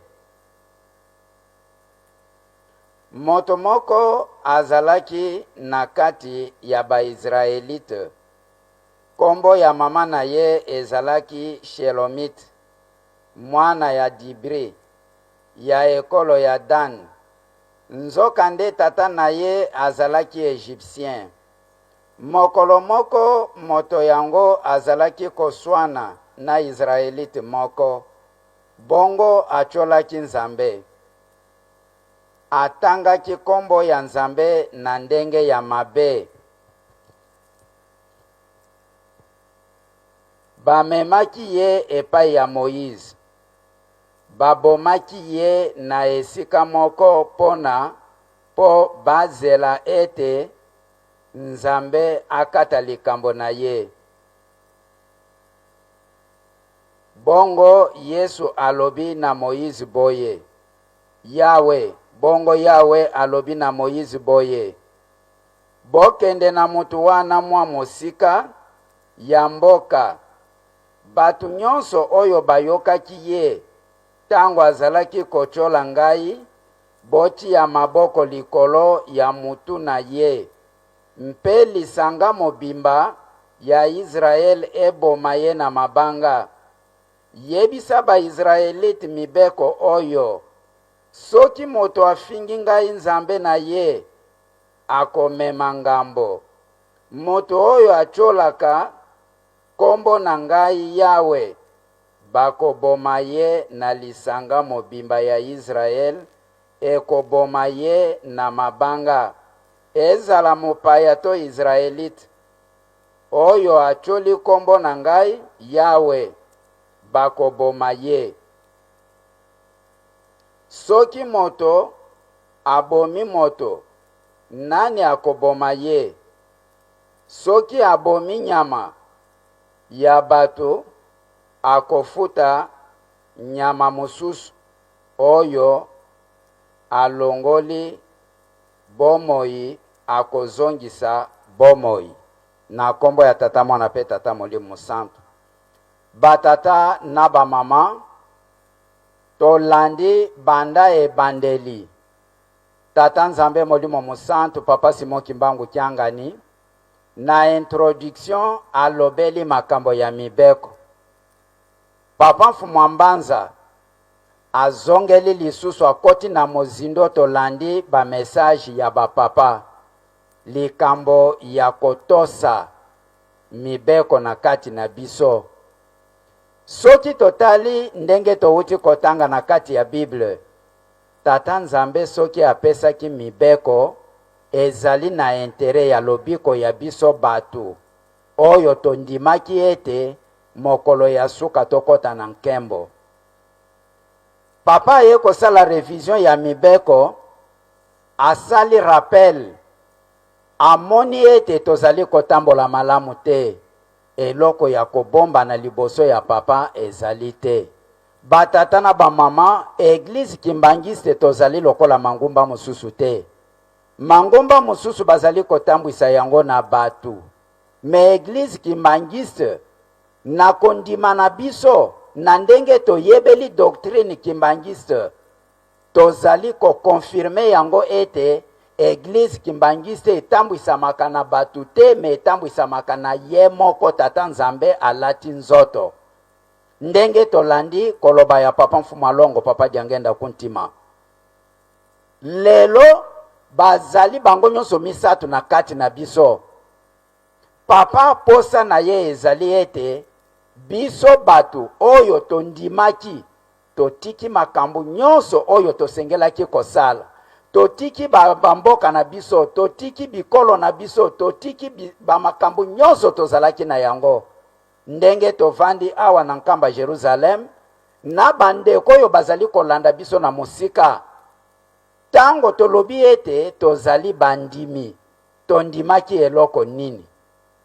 Moto moko azalaki na kati ya Baisraelite, kombo ya mama na ye ezalaki Shelomite, mwana ya Dibri, ya ekolo ya Dan. Nzokande tata na ye azalaki Egyptien. Mokolo moko moto yango azalaki koswana na Israelite moko, bongo atiolaki Nzambe. Atangaki kombo ya Nzambe na ndenge ya mabe. Bamemaki ye epai ya Moize. Babomaki ye na esika moko mpo na mpo bazela ete Nzambe akata likambo na ye. Bongo Yesu alobi na Moize boye, Yawe, bongo Yawe alobi na Moize boye, Bokende na moto wana mwa mosika ya mboka. Bato nyonso oyo bayokaki ye tango azalaki kotiola ngai, botia maboko likolo ya mutu na ye, mpe lisanga mobimba ya Israel eboma ye na mabanga. Yebisa ba-Israelite mibeko oyo, Soki moto afingi ngai Nzambe na ye, akomema ngambo. Moto oyo atiolaka kombo na ngai Yawe, bakoboma ye na lisanga mobimba ya Israel ekoboma ye na mabanga, ezala mopaya to Israelite. Oyo atioli kombo na ngai Yawe, bakoboma ye. Soki moto abomi moto, nani akoboma ye? Soki abomi nyama ya bato, akofuta nyama mosusu oyo alongoli bomoi akozongisa bomoi. Na kombo ya Tata, Mwana pe Tata Molimo Mosantu. Batata na bamama, tolandi banda ebandeli. Tata Nzambe Molimo Mosantu, Papa Simon Kimbangu Kiangani, na introduction alobeli makambo ya mibeko. Papa Mfumu Mbanza azongeli lisusu, akoti na mozindo, tolandi ba message ya ba papa, likambo ya kotosa mibeko na kati na biso. Soki totali ndenge towuti kotanga na kati ya Bible, Tata Nzambe soki apesaki mibeko, ezali na interet ya lobiko ya biso batu oyo tondimaki ete mokolo ya suka tokota na nkembo. Papa aye kosala revision ya mibeko, asali rappel, amoni ete tozali kotambola malamu te, Eloko ya kobombana liboso ya papa ezali te. Ba tata na ba mama, eglise kimbanguiste tozali lokola mangumba mosusu te. Mangomba mosusu bazali kotambwisa yango na batu. Mais eglise kimbanguiste na kondima na biso na ndenge toyebeli doctrine kimbanguiste Tozali ko confirmer yango ete eglise kimbanguiste etambwisamaka na batu te mais etambwisamaka na ye moko tata Nzambe alati nzoto. Ndenge tolandi koloba ya papa Mfumu Alongo papa Diangenda Kuntima. Lelo bazali bango nyonso misatu na kati na biso. Papa posa na ye ezali ete biso batu oyo tondimaki Totiki makambo nyonso oyo tosengelaki kosala. Totiki ba, bamboka na biso, totiki bikolo na biso, totiki bi, bamakambo nyonso tozalaki na yango. Ndenge tovandi awa na Nkamba Jerusalem, na bandeko oyo bazali kolanda biso na mosika, ntango tolobi ete tozali bandimi, tondimaki eloko nini?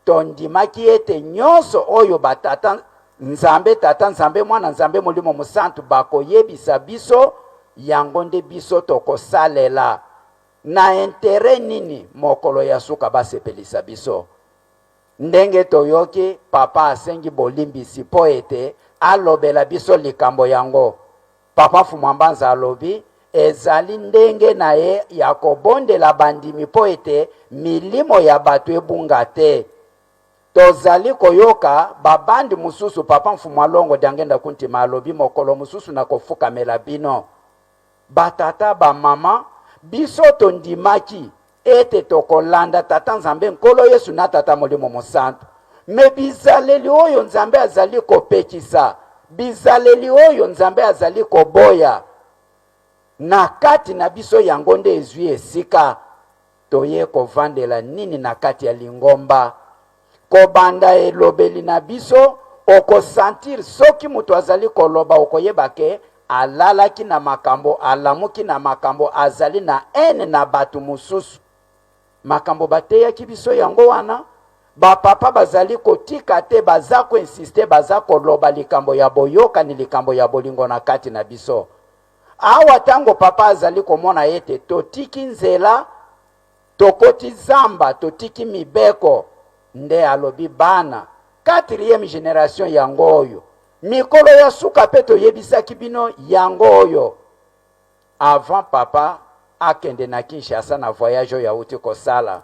Tondimaki ete nyonso oyo batata, Nzambe Tata, Nzambe Mwana, Nzambe Molimo Mosantu bakoyebisa biso, yango nde biso tokosalela. Na interet nini mokolo ya suka basepelisa biso? Ndenge toyoki Papa asengi bolimbisi mpo ete alobela biso likambo yango. Papa Mfumu Mbanza alobi ezali ndenge na ye ya kobondela bandimi mpo ete milimo ya bato ebunga te. Tozali koyoka ba bande mosusu, Papa Mfumu Alongo Diangenda Kuntima alobi mokolo mosusu nakofukamela bino. Ba tata, ba mama, biso tondimaki ete tokolanda Tata Nzambe Nkolo Yesu na Tata Molimo Mosantu. Me bizaleli oyo Nzambe azali kopekisa, bizaleli oyo Nzambe azali koboya na kati na biso, yango nde ezwi esika. Toye kovandela nini na kati ya lingomba? Kobanda elobeli na biso, okosentir soki moto azali koloba, okoyeba ke alalaki na makambo, alamuki na makambo, azali na haine na bato mosusu. Makambo bateyaki biso yango wana. Ba papa bazali kotika te, baza ko insister, baza koloba likambo ya boyokani, likambo ya bolingo na kati na biso. Awa tango papa azali komona ete totiki nzela, tokoti zamba, totiki mibeko, nde alobi bana, quatrième generation yango oyo, mikolo ya suka pe toyebisaki bino yango oyo. Avant papa akende na Kinshasa na voyage oyo awuti kosala,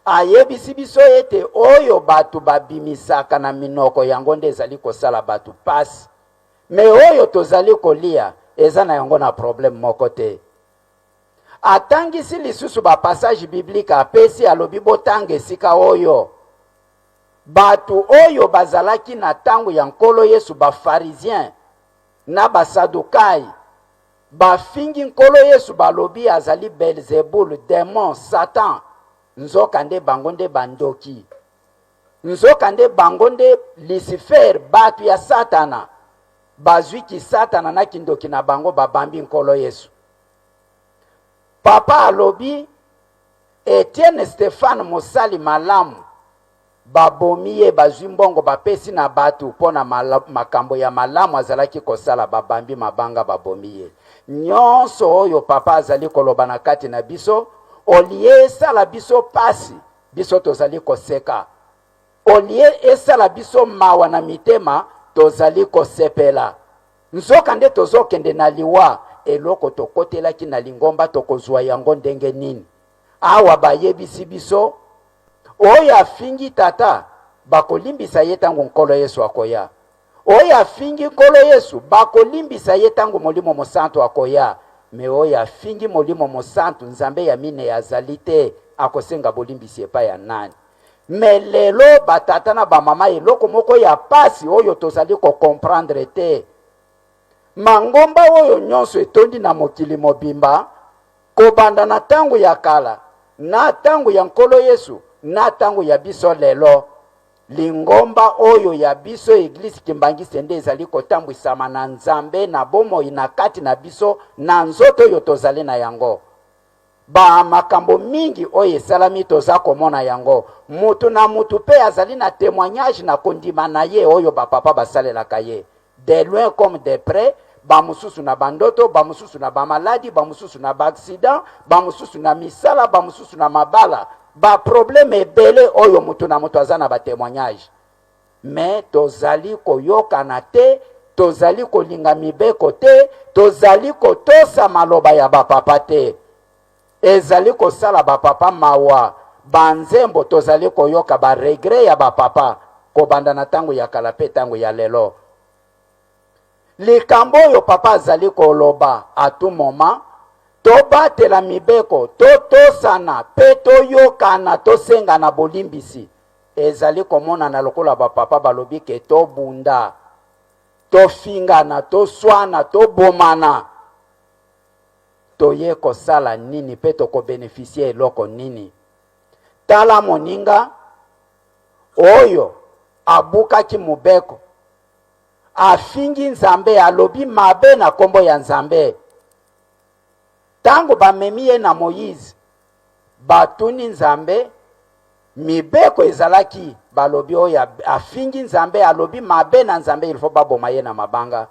ayebisi biso ete oyo bato babimisaka na minoko yango nde ezali kosala bato pasi. Mais oyo tozali kolia eza na yango na problème moko te. Atangisi lisusu ba passage biblique apesi alobi botanga esika oyo. Bato oyo bazalaki na tango ya Nkolo Yesu ba pharisiens na ba sadukai bafingi Nkolo Yesu balobi azali Belzebul, demon, Satan, nzoka nde bango nde bandoki. Nzokande bango nde Lucifer, batu ya Satana, bazwi kisatana na kindoki na bango babambi Nkolo Yesu. Papa alobi Etienne Stephane mosali malamu babomi ye, bazwi mbongo bapesi na batu mpo na makambo ya malamu azalaki kosala, babambi mabanga babomi ye. Nyonso oyo papa azali koloba na kati na biso olie esala biso pasi Biso tozali koseka. Olie esala biso mawa na mitema, tozali kosepela. Nzokande tozokende na liwa, eloko tokotelaki na lingomba tokozua yango ndenge nini? Awa bayebisi biso, oyo afingi Tata, bakolimbisa ye tango Nkolo Yesu akoya. Oyo afingi Nkolo Yesu, bakolimbisa ye tango Molimo Mosantu akoya. Me oyo afingi Molimo Mosantu, Nzambe ya minei azali te, akosenga bolimbisi epai ya nani? Me lelo batata na bamama, eloko moko ya pasi oyo tozali kocomprendre te, mangomba oyo nyonso etondi na mokili mobimba, kobanda na ntango ya kala, na ntango ya Nkolo Yesu, na ntango ya biso lelo, lingomba oyo ya biso Eglise Kimbanguiste nde ezali kotambwisama na Nzambe na bomoi na kati na biso na nzoto oyo tozali na yango. Ba makambo mingi oyo esalami toza komona yango. Mutu na mutu pe azali na temoignage na kondima na ye oyo ba papa basalelaka ye. De loin comme de près, ba mosusu na ba ndoto, ba mosusu na ba maladi, ba mosusu na ba accident, ba mosusu na misala, ba mosusu na mabala. Ba problème ebele oyo mutu na mutu aza na ba temoignage. Mais tozali koyokana te, tozali kolinga mibeko te, tozali kotosa maloba ya ba papa te. Ezali kosala ba papa mawa, ba nzembo tozali koyoka ba regret ya ba papa kobanda na tango ya kala pe tango ya lelo. Likambo oyo papa azali koloba à tout moment, tobatela mibeko, totosana pe toyokana, tosengana bolimbisi. Ezali komonana lokola ba papa balobi ke tobunda, tofingana, toswana, tobomana. Toye kosala nini pe toko beneficier eloko nini? Tala moninga oyo abukaki mobeko, afingi Nzambe, alobi mabe na kombo ya Nzambe. Tango bamemi ye na Moïse, batuni Nzambe, mibeko ezalaki, balobi oyo afingi Nzambe, alobi mabe na Nzambe, il faut baboma ye na mabanga.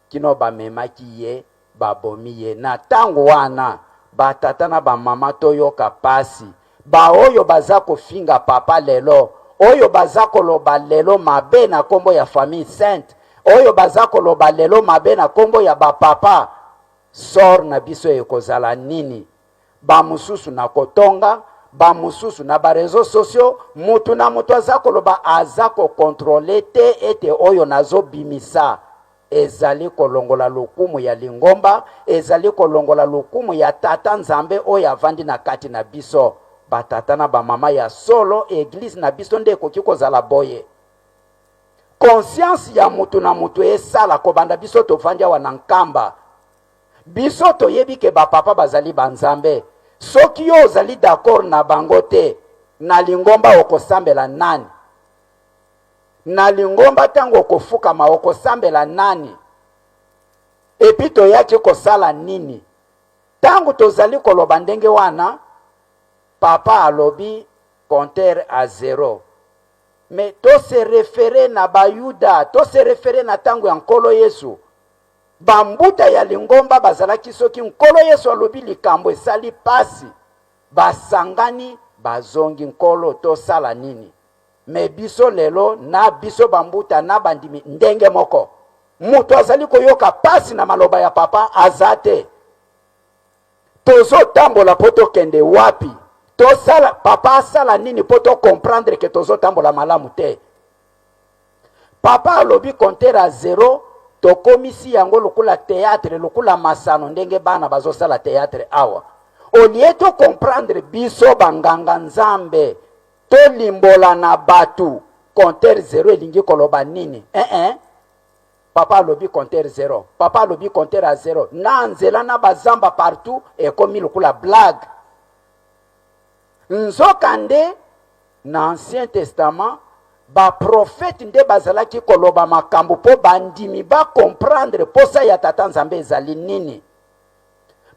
Kino bamemaki ye, babomi ye. Na tango wana, ba tata na ba mama toyoka pasi. Ba oyo baza kofinga papa lelo, oyo baza koloba lelo mabe na kombo ya famille sainte, oyo baza koloba lelo mabe na kombo ya ba papa, sort na biso ekozala nini? Ba mosusu na kotonga, ba mosusu na ba reseaux sociaux, mutu na mutu aza koloba aza ko controler te ete oyo nazo bimisa ezali kolongola lokumu ya lingomba, ezali kolongola lokumu ya Tata Nzambe oyo avandi na kati na biso. Ba tata na ba mama, ya solo eglise na biso nde ekoki kozala boye? Conscience ya mutu na mutu esala kobanda biso tovandi awa na Nkamba. Biso toyebi ke ba papa bazali ba nzambe. Soki yo ozali d'accord na bango te, na lingomba okosambela nani? Na lingomba tango okofukama okosambela nani? Epuis toyaki kosala nini? Tango tozali koloba ndenge wana, papa alobi compteur à zero. Mais to se referer na ba yuda, to se referer na tango ya Nkolo Yesu. Ba mbuta ya lingomba bazalaki soki Nkolo Yesu alobi likambo esali pasi, basangani bazongi Nkolo tosala nini? Mais biso lelo na biso ba mbuta na bandimi ndenge moko. Moto azali koyoka pasi na maloba ya papa aza te. Tozotambola po tokende wapi? Tosala papa asala nini po to comprendre que tozotambola malamu te? Papa alobi compteur à zero, tokomisi yango lokola theatre, lokola masano ndenge bana bazosala theatre awa. Au lieu to comprendre biso ba nganga Nzambe, tolimbola na batu compteur zero elingi koloba nini? Eh eh. Papa alobi compteur zero, papa alobi compteur à zero, na nzela na bazamba partout ekomi lokola blague. Nzokande Na Ancien Testament, ba prophètes nde bazalaki koloba makambo mpo bandimi ba comprendre posa ya Tata Nzambe ezali nini.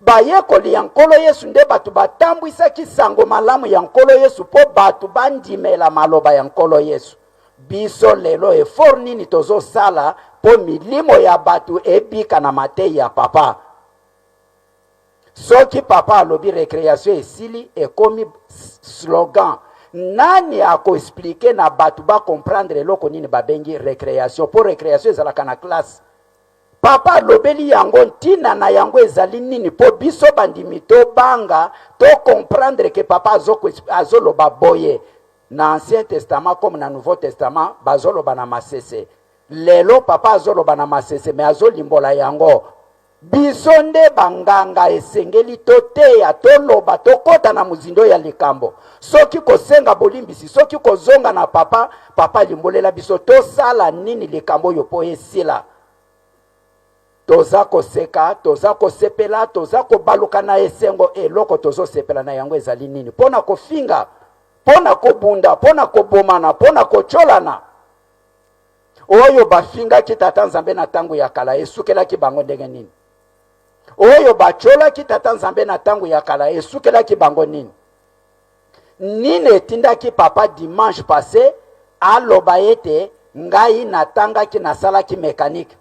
Bayekoli ya Nkolo Yesu nde bato batambwisaki sango malamu ya Nkolo Yesu mpo bato bandimela maloba ya Nkolo Yesu. Biso lelo effort nini tozosala mpo milimo ya bato ebika na mateyi ya Papa? Soki papa alobi recreation esili ekomi slogan. Nani ako expliquer na batu ba comprendre eloko nini babengi recreation? Po recreation ezalaka na classe. Papa alobeli yango ntina na yango ezali nini po biso bandimi tobanga to comprendre que papa azoloba boye. Na ancien testament comme na nouveau testament bazoloba na masese. Lelo papa azoloba na masese mais azolimbola yango. Biso nde banganga esengeli toteya, toloba, tokota na mozindo ya likambo. Soki kosenga bolimbisi, soki kozonga na papa, papa alimbolela biso tosala nini likambo oyo mpo esila. Toza koseka, toza kosepela, toza kobaluka na esengo. Eloko tozosepela na yango ezali nini? Mpo na kofinga, mpo na kobunda, mpo na kobomana, mpo na kotyolana. Oyo bafingaki Tata Nzambe na tango ya kala esukelaki bango ndenge nini? Oyo batyolaki Tata Nzambe na tango ya kala esukelaki bango nini? Nini etindaki papa dimanche passe aloba ete ngai natangaki nasalaki mekanike?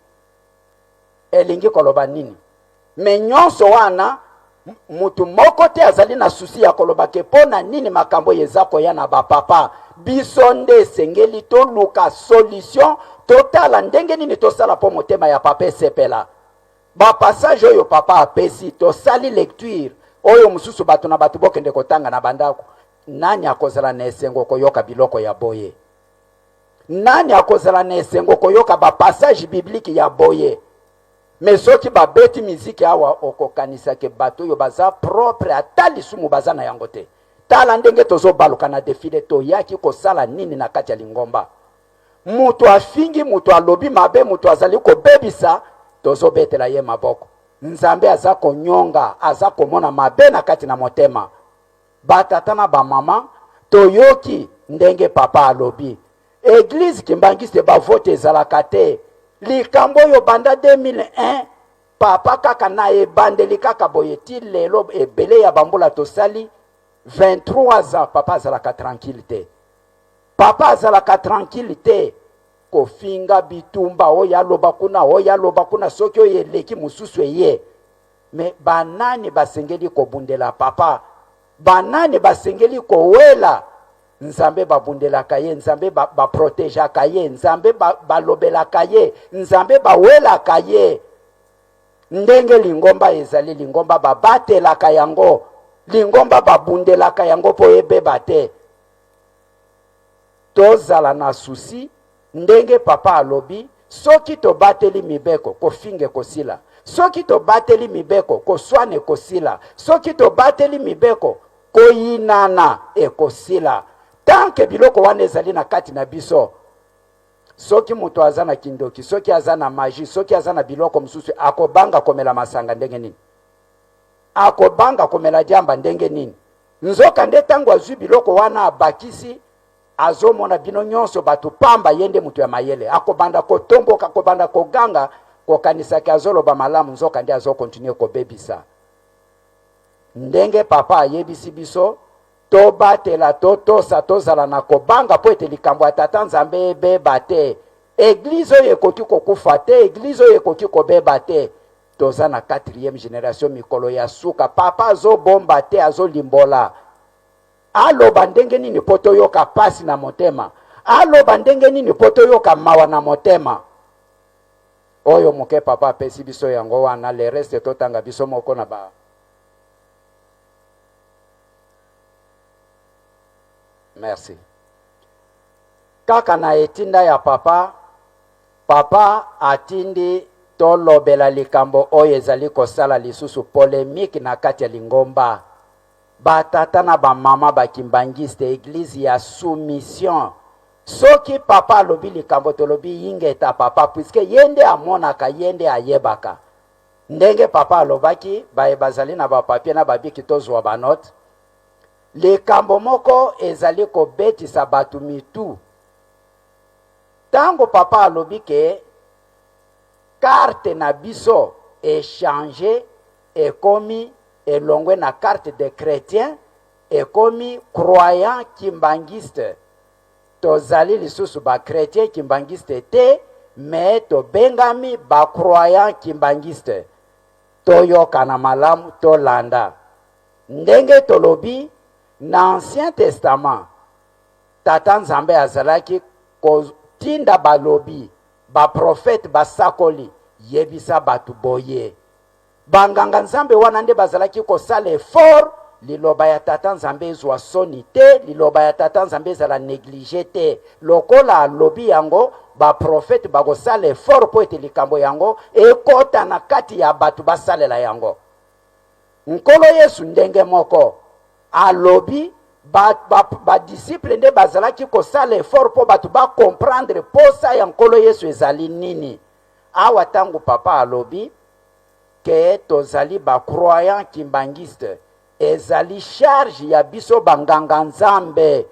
Elingi koloba nini? Me nyonso wana mutu moko te azali na susi ya koloba ke mpo na nini makambo oyo eza koya na bapapa. Biso nde esengeli toluka solution, totala ndenge nini tosala mpo motema ya papa esepela. Bapassage oyo papa apesi, tosali lecture oyo mosusu bato na bato bokende kotanga na bandako. Nani akozala na esengo koyoka biloko ya boye? Nani akozala na esengo koyoka bapassage biblique ya boye? Mais soki babeti miziki awa okokanisa ke bato oyo baza propre, ata lisumu baza na yango te. Tala ndenge tozobaluka na defile, toyaki kosala nini na kati ya lingomba? Moto afingi, moto alobi mabe, moto azali kobebisa, tozobetela ye maboko. Nzambe aza konyonga, aza komona mabe na kati na motema. Batata na bamama, toyoki ndenge papa alobi. Eglise Kimbanguiste ba vote ezalaka te. Likambo oyo banda 2001 papa kaka na ebandeli kaka boye ti lelo ebele ya bambula tosali 23 ans papa azalaka tranquille te. Papa azalaka tranquille te. Kofinga bitumba oyo aloba kuna oyo aloba kuna soki oyo eleki mosusu eye. Me banani basengeli kobundela papa? Banani basengeli kowela Nzambe? Babundelaka ye, Nzambe baprotegeaka ba ye, Nzambe balobelaka ba ye, Nzambe bawelaka ye. Ndenge lingomba ezali lingomba, babatelaka yango, lingomba babundelaka yango mpo ebeba te. Tozala na susi ndenge papa alobi, soki tobateli mibeko, kofinga ekosila. Soki tobateli mibeko, koswana ekosila. Soki tobateli mibeko, koyinana ekosila. Tanke biloko wana ezali na kati na biso, soki moto aza na kindoki, soki aza na magie, soki aza na biloko mosusu, akobanga komela masanga ndenge nini? Akobanga komela diamba ndenge nini? Nzoka nde ntango azwi biloko wana abakisi, azomona bino nyonso bato pamba, ye nde moto ya mayele. Akobanda kotomboka, akobanda koganga, kokanisaki azoloba malamu, nzoka nde azokontinue kobebisa. Ndenge papa ayebisi biso, tobatela, totosa, tozala na kobanga mpo ete likambo ya Tata Nzambe ebeba te. Eglize oyo ekoki kokufa te, eglize oyo ekoki kobeba te. Toza na 4e generation, mikolo ya suka. Papa azobomba te, azolimbola. Aloba ndenge nini mpo toyoka pasi na motema? Aloba ndenge nini mpo toyoka mawa na motema? Oyo moke papa apesi biso yango wana, le reste totanga biso moko na ba. Merci. Kaka na etinda ya papa, papa atindi tolobela likambo oyo ezali kosala lisusu polemique na kati ya lingomba. Ba tata na ba mama ba kimbanguiste, eglise ya soumission. Soki papa alobi likambo tolobi ingeta papa, puisque ye nde amonaka, ye nde ayebaka. Ndenge papa alobaki, baye bazali na ba papier na ba biki tozwa ba note. Likambo moko ezali kobetisa bato mitu. Tango papa alobi ke carte na biso echange, ekomi elongwe na carte de chretien ekomi croyant kimbanguiste. Tozali lisusu ba chretien kimbanguiste te, mais tobengami ba croyant kimbanguiste. Toyokana malamu, tolanda ndenge tolobi. Na Ancien Testament, Tata Nzambe azalaki kotinda balobi, ba prophète, basakoli, yebisa bato boye. Banganga Nzambe wana nde bazalaki kosala effort. Liloba ya Tata Nzambe ezwa soni te, liloba ya Tata Nzambe ezala neglige te. Lokola alobi yango, ba prophètes bakosala effort mpo ete likambo yango ekota na kati ya bato basalela yango. Nkolo Yesu ndenge moko alobi ba, ba, ba disciples nde bazalaki kosala effort mpo bato ba comprendre posa ya Nkolo Yesu ezali nini. Awa tango papa alobi que tozali ba croyants kimbanguistes, ezali charge ya biso ba nganga Nzambe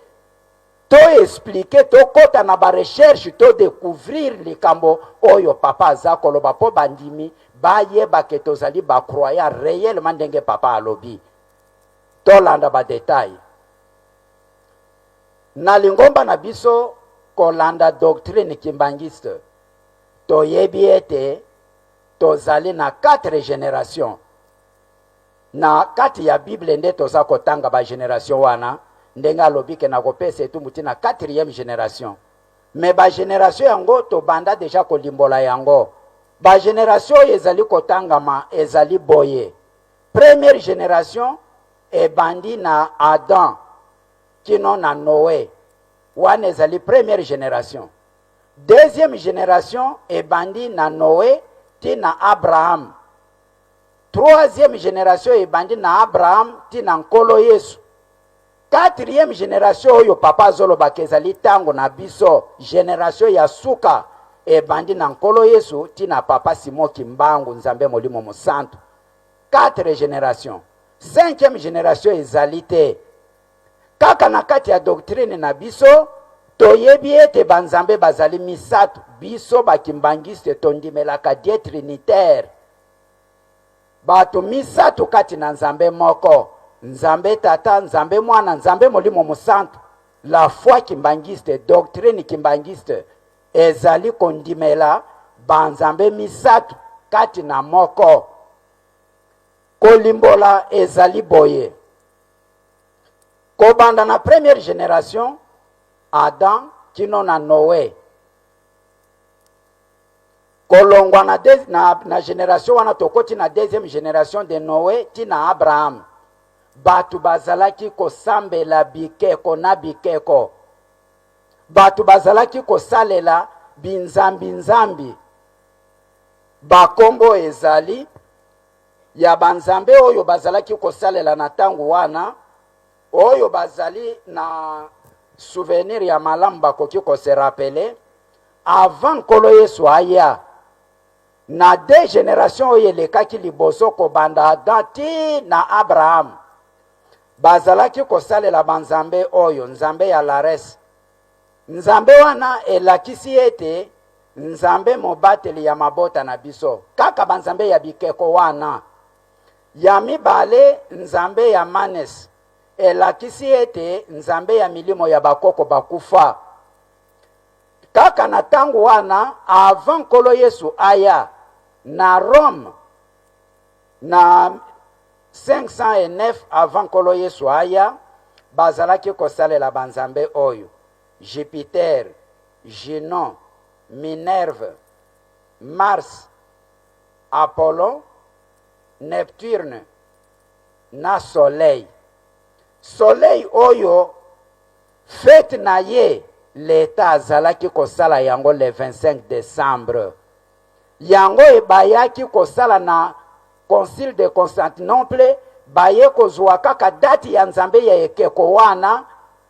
to expliquer, tokota na ba recherche, to decouvrir likambo oyo papa aza koloba mpo bandimi bayeba ke tozali ba croyants reellement ndenge papa alobi. Tolanda ba details. Na lingomba na biso kolanda doctrine kimbanguiste, toyebi ete tozali na 4 generations. Na kati ya Bible nde toza kotanga ba generation wana, ndenge alobi ke nakopesa etumbu ti na quatrième generation. Mais ba generation yango tobanda dejà kolimbola yango. Ba generation oyo ezali kotangama ezali boye. Première generation ebandi na Adam kino na Noe. Wana ezali première generation. Deuxième generation ebandi na Noe ti na Abraham. Troisième generation ebandi na Abraham ti na Nkolo Yesu. Quatrième generation oyo papa azolobaka ezali tango na biso, generation ya suka ebandi na Nkolo Yesu ti na papa Simon Kimbangu, Nzambe Molimo Mosantu. Quatre generation. Cinquième generation ezali te. Kaka na kati ya doctrine na biso toyebi ete banzambe bazali misato. Biso ba kimbanguiste tondimelaka Dieu trinitaire. Bato misato kati na Nzambe moko, Nzambe Tata, Nzambe Mwana, Nzambe Molimo Mosantu. La foi kimbanguiste, doctrine kimbanguiste ezali kondimela banzambe misato kati na moko. Kolimbola ezali boye. Kobanda na première generation Adam kino na Noe. Kolongwa na, de, na, na generation wana tokoti na deuxième generation de Noe ti na Abraham. Bato bazalaki kosambela bikeko na bikeko. Bato bazalaki kosalela binzambi-nzambi. Bakombo ezali ya banzambe oyo bazalaki kosalela na ntango wana, oyo bazali na souvenir ya malamu bakoki ko se rappeler avant Nkolo Yesu aya, na deux generations oyo elekaki liboso kobanda Adam ti na Abraham, bazalaki kosalela banzambe oyo, nzambe ya Lares. Nzambe wana elakisi ete Nzambe mobateli ya mabota na biso, kaka banzambe ya bikeko wana. Ya mibale, nzambe ya Manes, elakisi ete nzambe ya milimo ya bakoko bakufa. Kaka na tango wana, avant Nkolo Yesu aya, na Rome, na 509 avant Nkolo Yesu aya, bazalaki kosalela banzambe oyo, Jupiter, Junon, Minerve, Mars, Apollon, Nepturne na Soleil. Soleil oyo fete na ye l'etat azalaki kosala yango le 25 decembre. Yango ebayaki kosala na concile de Constantinople, baye kozua kaka date ya nzambe ya ekeko wana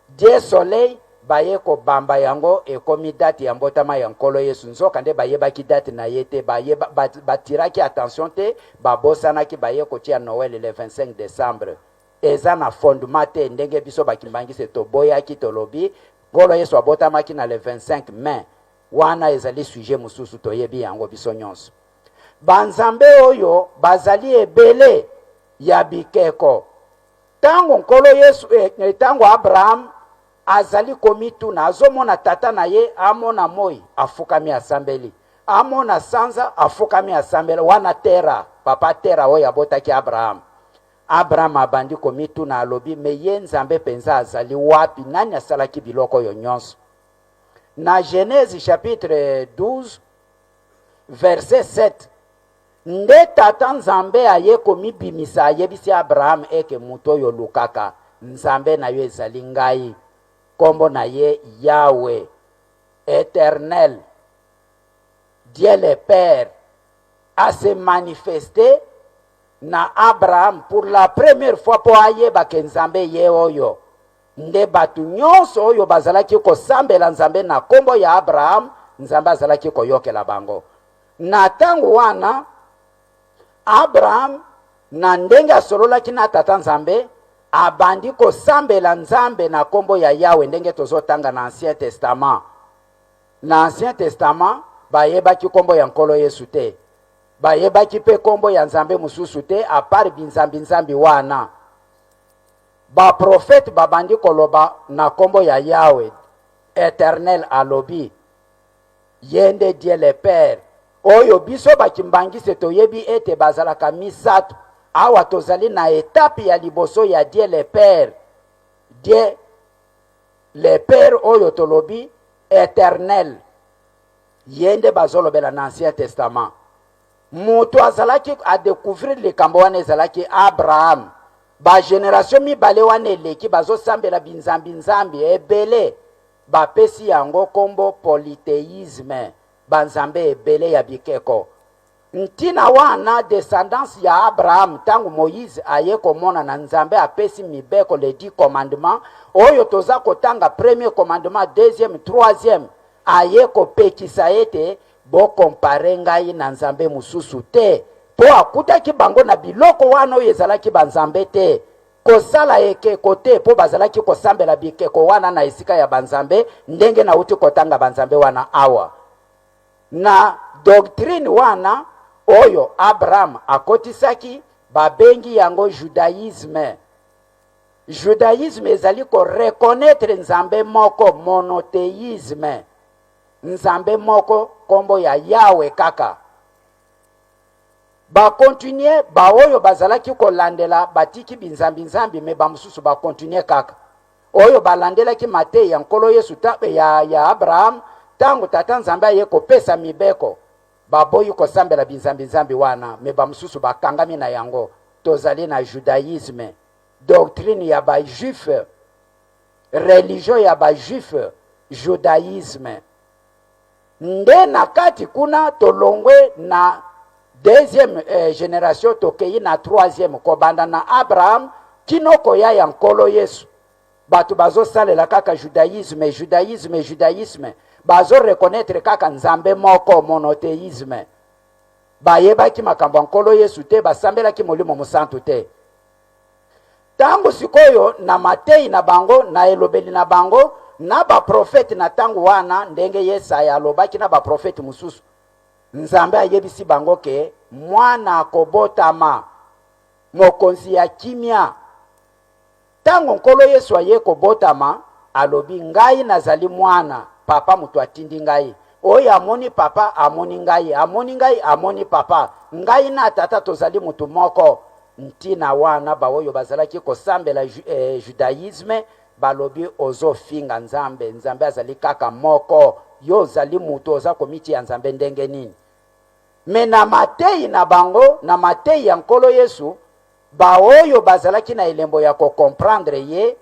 Dieu soleil, baye kobamba yango ekomi date ya mbotama ya Nkolo Yesu, nzoka nde bayebaki date na ye te, baye ba tiraki attention te, babosanaki, baye kotia Noël le 25 decembre. Eza na fondement te, ndenge biso ba kimbanguiste toboyaki, tolobi Nkolo Yesu abotamaki na le 25 mai, wana ezali sujet mosusu, toyebi yango biso nyonso. Ba nzambe oyo bazali ebele ya bikeko. Tango Nkolo Yesu, eh, tango Abraham azali komituna, azomona tata na ye, amona moi, afukami asambeli, amona sanza, afukami asambeli. Wana Tera, papa Tera oyo abotaki Abraham. Abraham abandi komituna, alobi, me ye Nzambe mpenza azali wapi? Nani asalaki biloko oyo nyonso? Na Genèse chapitre 12 verset 7. Nde Tata Nzambe aye komibimisa, ayebisi Abraham eke moto oyo olukaka, Nzambe na yo ezali ngai, nkombo na ye Yawe, Eternel, Dieu le Père, a se manifester na Abraham pour la première fois mpo ayeba ke Nzambe ye oyo. Nde bato nyonso oyo bazalaki kosambela Nzambe na nkombo ya Abraham, Nzambe azalaki koyokela bango. Na ntango wana, Abraham, na ndenge asololaki na Tata Nzambe, abandi kosambela Nzambe na nkombo ya Yawe, ndenge tozotanga na Ancien Testament. Na Ancien Testament, bayebaki nkombo ya Nkolo Yesu te. Bayebaki mpe nkombo ya Nzambe mosusu te, à part binzambi-nzambi wana. Baprofete babandi koloba na nkombo ya Yawe, Eternel alobi, Ye nde Dieu le Père, oyo biso ba kimbanguiste toyebi ete bazalaka misatu. Awa tozali na etape ya liboso ya Dieu le Père, Dieu le Père oyo tolobi Eternel. Ye nde bazolobela na Ancien Testament. Moto azalaki a decouvrir likambo wana ezalaki Abraham. Ba generation mibale wana eleki bazosambela binzambi nzambi ebele. Bapesi yango kombo polytheisme, banzambe ebele ya bikeko. Ntina wana descendance ya Abraham tango Moïse aye komonana Nzambe apesi mibeko les dix commandements oyo toza kotanga premier commandement, deuxième, troisième aye kopekisa ete bo comparer ngai na Nzambe mosusu te po akutaki bango na biloko wana oyo ezalaki banzambe te. Kosala ekeko te, mpo bazalaki kosambela bikeko wana na esika ya banzambe, ndenge nauti kotanga banzambe wana awa. Na doctrine wana oyo Abraham akotisaki, babengi yango Judaïsme. Judaïsme ezali ko reconnaître Nzambe moko, monothéisme. Nzambe moko, kombo ya Yahweh kaka. Ba continuer, ba oyo bazalaki kolandela batiki binzambi-nzambi, mais ba mosusu ba continuer kaka. Oyo balandelaki mateyi ya Nkolo Yesu ta, ya, ya Abraham, tango Tata Nzambe aye kopesa mibeko, baboyi kosambela binzambi-nzambi wana, mais ba mosusu bakangami na yango. Tozali na judaïsme, doctrine ya ba juifs, religion ya ba juifs, judaïsme. Nde na kati kuna tolongwe na deuxième eh, generation tokeyi na troisième, kobanda na Abraham kino koya ya Nkolo Yesu. Bato bazosalela kaka judaïsme, judaïsme, judaïsme, bazo reconnaître kaka Nzambe moko, monothéisme. Bayebaki makambo ya Nkolo Yesu te, basambelaki Molimo Mosantu te. Tango sikoyo na mateyi na bango, na elobeli na bango, na ba prophètes na tango wana, ndenge Yesaya alobaki na ba prophètes mosusu, Nzambe ayebisi bango ke mwana akobotama, mokonzi ya kimia. Tango Nkolo Yesu aye kobotama, alobi, Ngai nazali mwana, Papa moto atindi ngai. Oyo amoni Papa, amoni ngai, amoni ngai, amoni Papa. Ngai na Tata tozali moto moko. Ntina wana baoyo bazalaki kosambela eh, judaïsme balobi ozofinga Nzambe, Nzambe azali kaka moko, yo ozali moto oza komitia Nzambe ndenge nini? Me na mateyi na bango, na mateyi ya Nkolo Yesu, baoyo bazalaki na elembo ya kocomprendre ye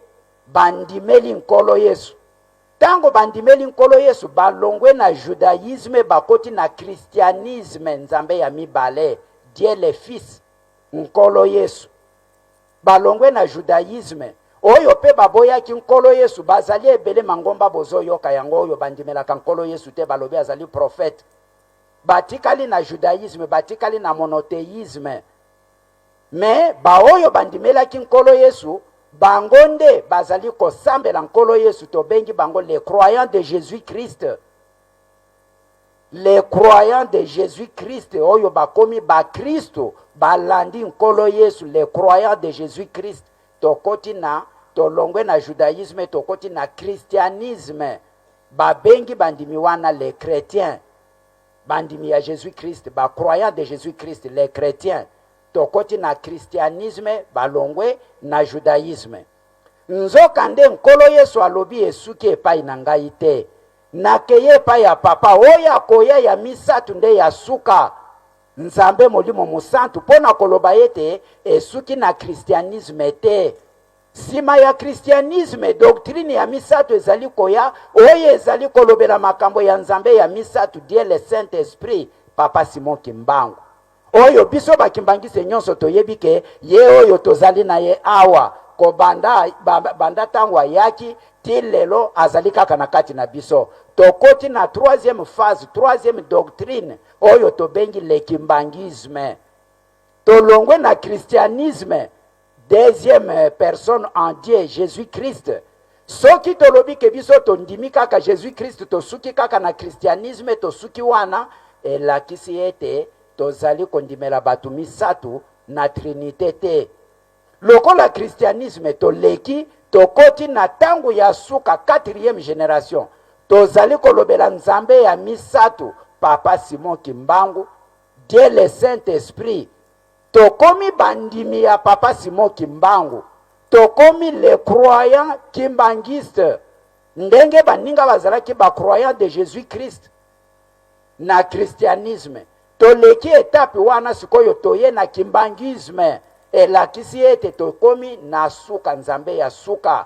bandimeli Nkolo Yesu. Ntango bandimeli Nkolo Yesu, balongwe na judaïsme bakoti na christianisme, Nzambe ya mibale, Dieu le Fils. Nkolo Yesu. Balongwe na judaïsme oyo pe baboyaki Nkolo Yesu. Bazali ebele mangomba bozoyoka yango oyo bandimelaka Nkolo Yesu te, balobi azali prophète. Batikali na judaïsme, batikali na monothéisme. Mais baoyo bandimelaki Nkolo Yesu, bango nde bazali kosambela Nkolo Yesu, tobengi bango les croyants de Jésus-Christ. Les croyants de Jesus Christ oyo bakomi ba Kristo balandi Nkolo Yesu, les croyants de Jesus Christ. Tokoti na tolongwe na judaïsme tokoti na christianisme. Babengi bandimi wana les chrétiens, bandimi ya Jesus Christ, ba croyants de Jesus Christ, les chrétiens. Tokoti na christianisme, balongwe na judaïsme. Nzokande Nkolo Yesu alobi esuki epai na ngai te. Nakeyi epai ya Papa. Oyo akoya ya misatu nde ya suka. Nzambe Molimo Mosantu, mpo na koloba ete esuki na christianisme te. Sima ya christianisme, doctrine ya misato ezali koya, oyo ezali kolobela makambo ya Nzambe ya misato, Dieu le Saint Esprit, Papa Simon Kimbangu. Oyo biso ba kimbanguiste nyonso toyebi ke ye oyo tozali na ye awa kobanda banda tango ayaki ti lelo azali kaka na kati na biso. Tokoti na troisième phase, troisième doctrine oyo tobengi le kimbanguisme. Tolongwe na christianisme, deuxième personne en Dieu, Jesus Christ. Soki tolobi ke biso tondimi kaka Jesus Christ, tosuki kaka na christianisme, tosuki wana, elakisi ete tozali kondimela bato misatu na Trinite te. Lokola christianisme toleki, tokoti na tango ya suka, quatrième generation, tozali kolobela Nzambe ya misatu, Papa Simon Kimbangu, Dieu le Saint Esprit. Tokomi bandimi ya Papa Simon Kimbangu, tokomi les croyants kimbanguistes, ndenge baninga bazalaki ba croyants de Jesus Christ na christianisme. Toleki etape wana, sikoyo toye na kimbanguisme, elakisi ete tokomi na suka, Nzambe ya suka,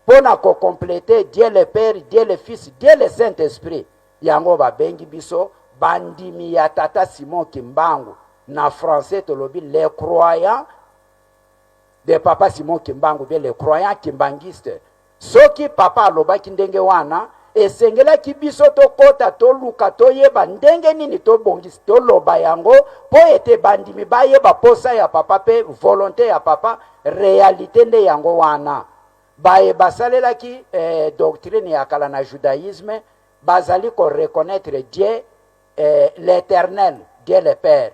mpo na ko completer Dieu le Père, Dieu le Fils, Dieu le Saint Esprit. Yango babengi biso bandimi ya Tata Simon Kimbangu. Na français tolobi les croyants de Papa Simon Kimbangu, bien les croyants kimbanguistes. Soki papa alobaki ndenge wana, esengelaki biso tokota, toluka, toyeba ndenge nini tobongisi, toloba yango mpo ete bandimi bayeba posa ya papa mpe volonte ya papa, realite nde yango wana. Baye basalelaki eh, doctrine ya kala na judaïsme bazali ko reconnaitre Dieu eh, l'Eternel, Dieu le Père.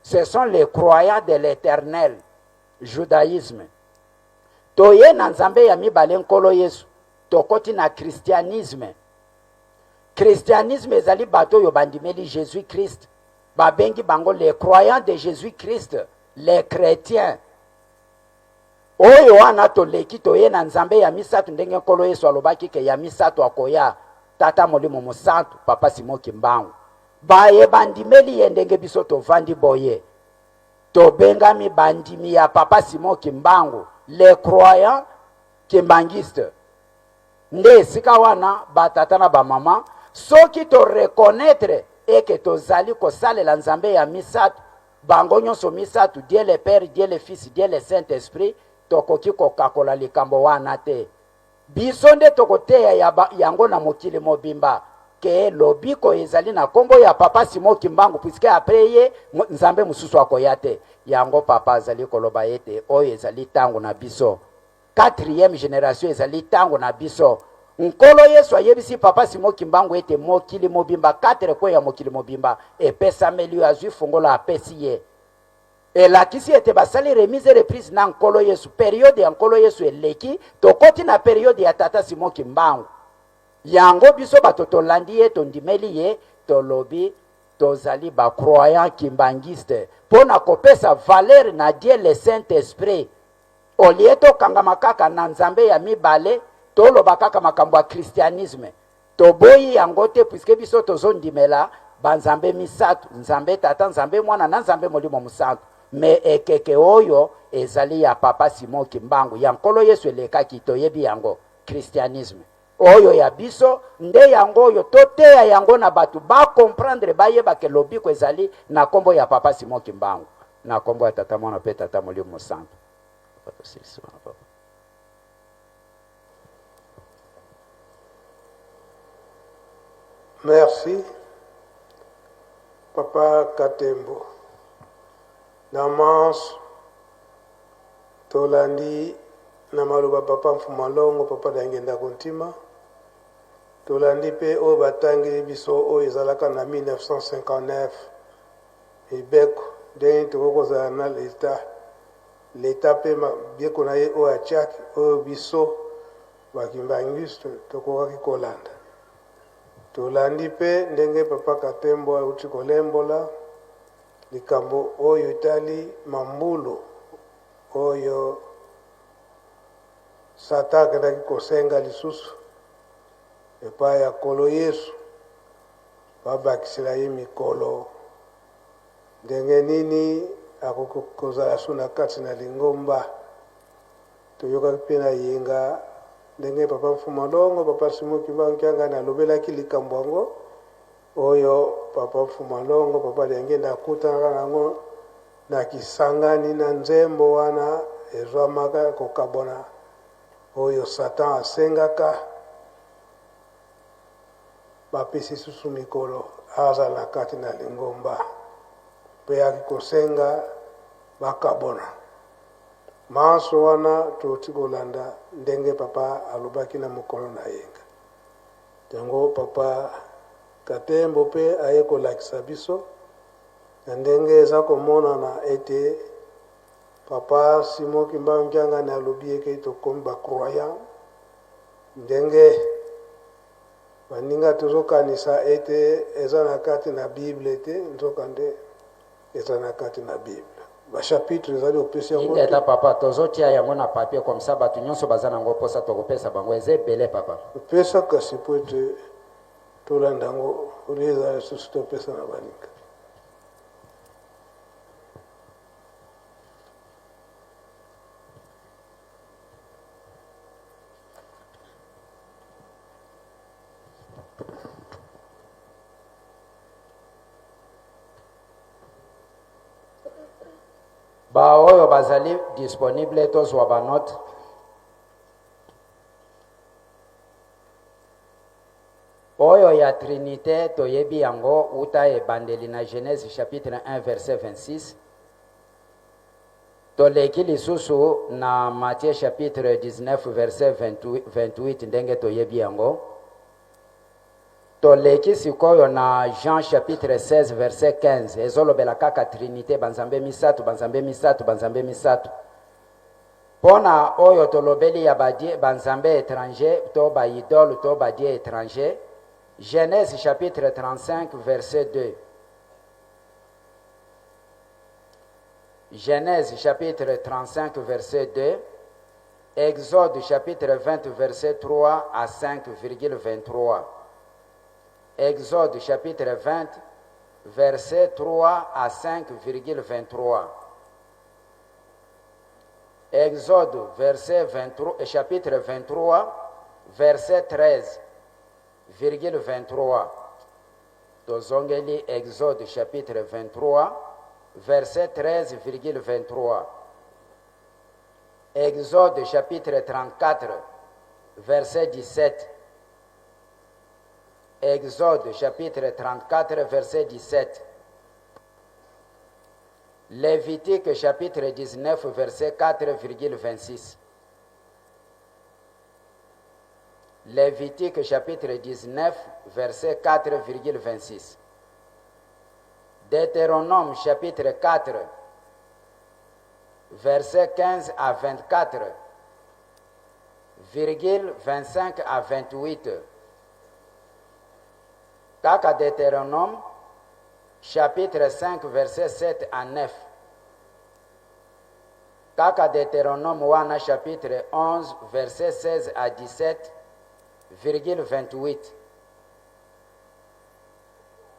Ce sont les croyants de l'Eternel, judaïsme. Toye na Nzambe ya mibale Nkolo Yesu, tokoti na christianisme. Christianisme ezali bato oyo bandimeli Jesus Christ, babengi bango les croyants de Jesus Christ, les chrétiens. Oyo wana toleki toye na Nzambe ya misato ndenge Nkolo Yesu alobaki ke ya misato akoya, Tata Molimo Mosantu, Papa Simon Kimbangu. Baye bandimeli ye ndenge biso tovandi boye, tobengami bandimi ya Papa Simon Kimbangu, les croyants kimbanguistes. Nde esika wana ba tata na ba mama, soki to reconnaitre eke tozali kosalela Nzambe ya misato, Bango nyonso misatu, Dieu le Père, Dieu le Fils, Dieu le Saint-Esprit, tokoki kokakola likambo wana te. Biso nde tokoteya ya ba, yango na mokili mobimba ke lobiko ezali na kombo ya Papa Simon Kimbangu, puisque après ye Nzambe mosusu akoya te. Yango Papa azali koloba ete oyo ezali tango na biso. Quatrième generation ezali tango na biso. Nkolo Yesu ayebisi Papa Simon Kimbangu ete mokili mobimba, quatre coins ya mokili mobimba epesameli yo, azui fungola apesi ye. Elakisi ete basali remise et reprise na Nkolo Yesu. Periode ya Nkolo Yesu eleki, tokoti na periode ya Tata Simon Kimbangu. Yango biso bato tolandi ye, tondimeli ye, tolobi tozali ba croyants kimbanguistes mpo na kopesa valeur na Dieu le Saint Esprit. Au lieu tokangama kaka na Nzambe ya mibale, toloba kaka makambo ya christianisme. Toboyi yango te puisque biso tozondimela ba Nzambe misatu, Nzambe Tata, Nzambe Mwana na Nzambe Molimo Mosantu. Mais ekeke oyo ezali ya Papa Simon Kimbangu, ya Nkolo Yesu elekaki, toyebi yango, christianisme. Oyo ya biso nde yango oyo, toteya yango na bato ba comprendre, bayeba ke lobiko ezali na kombo ya Papa Simon Kimbangu. Na kombo ya Tata, Mwana pe Tata Molimo Mosantu. Papa, tosilisi wana papa. Merci papa Katembo na manso tolandi na maloba papa Mfuma Longo, papa Diangienda Kuntima, tolandi pe oyo batangeli biso oyo ezalaka na 1959 mibeko ndenge nini tokoki kozala na l'etat, l'etat pe mibeko na ye oyo atiaki oyo biso ba kimbanguiste tokokaki kolanda. Tolandi pe ndenge papa Katembo awuti kolembola likambo oyo etali mambulu oyo Satan akendaki kosenga lisusu epai ya Nkolo Yesu babakisela ye mikolo. Ndenge nini akoki kozala su na kati na lingomba? Toyokaki mpe na yenga ndenge Papa Mfuma Longo, Papa Simon Kimbangu Kiangani alobelaki likambo yango oyo Papa Mfuma Longo, Papa Diangienda akutanaka na yango na Kisangani na nzembo wana ezwamaka kokabwana oyo Satan asengaka bapesi susu mikolo azala na kati na lingomba mpe ayaki kosenga bakabona. Manso wana touti kolanda ndenge Papa alobaki na mokolo na yenga. Yango Papa Katembo mpe aye kolakisa biso na ndenge eza komonana ete Papa Simon Kimbangu Kiangani alobi eke tokomi ba croyants ndenge baninga tozokanisa ete eza na kati na Bible te, nzokande eza na kati na Bible. Ba chapitre ezali opesi yango te. Ingeta papa, tozotia yango na papier comme ça bato nyonso baza nango posa tokopesa bango, eza ebele papa. Pesa kasi po ete tolanda yango olie eza lisusu topesa na baninga. Baoyo bazali disponible tozwa banote. Oyo ya Trinite toyebi yango uta ebandeli na Genèse chapitre 1 verset 26. Toleki lisusu na Matthieu chapitre 19 verset 28 ndenge toyebi yango. Toleki sikoyo na Jean chapitre 16 verset 15 ezolobela kaka Trinite, banzambe misato, banzambe misato, banzambe misato. Pona oyo tolobeli ya ba dieu, ba nzambe etranger to ba idole to ba dieu etranger, Genèse chapitre 35 verset 2. Genèse chapitre 35 verset 2, Exode chapitre 20 verset 3 à 5,23. Exode chapitre 20 verset 3 à 5,23. Exode verset 23, chapitre 23 verset 13,23. Tozongeli Exode chapitre 23 verset 13,23. Exode chapitre 34 verset 17. Exode chapitre 34 verset 17. Lévitique chapitre 19 verset 4,26. Lévitique chapitre 19 verset 4,26. Deutéronome chapitre 4 verset 15 à 24, virgule 25 à 28. Kaka Deutéronome chapitre 5 verset 7 à 9. Kaka Deutéronome wana chapitre 11 verset 16 à 17, virgule 28.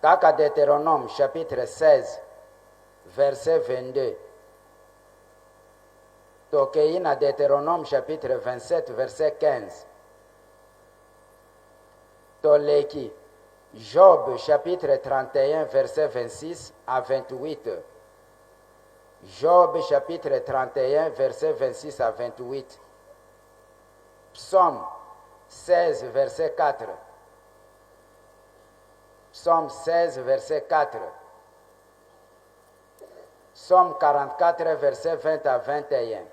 Kaka Deutéronome chapitre 16 verset 22. Tokei na Deutéronome chapitre 27 verset 15. Toleki Job chapitre 31 verset 26 à 28. Job chapitre 31 verset 26 à 28. Psaume 16 verset 4. Psaume 16 verset 4. Psaume 44 verset 20 à 21.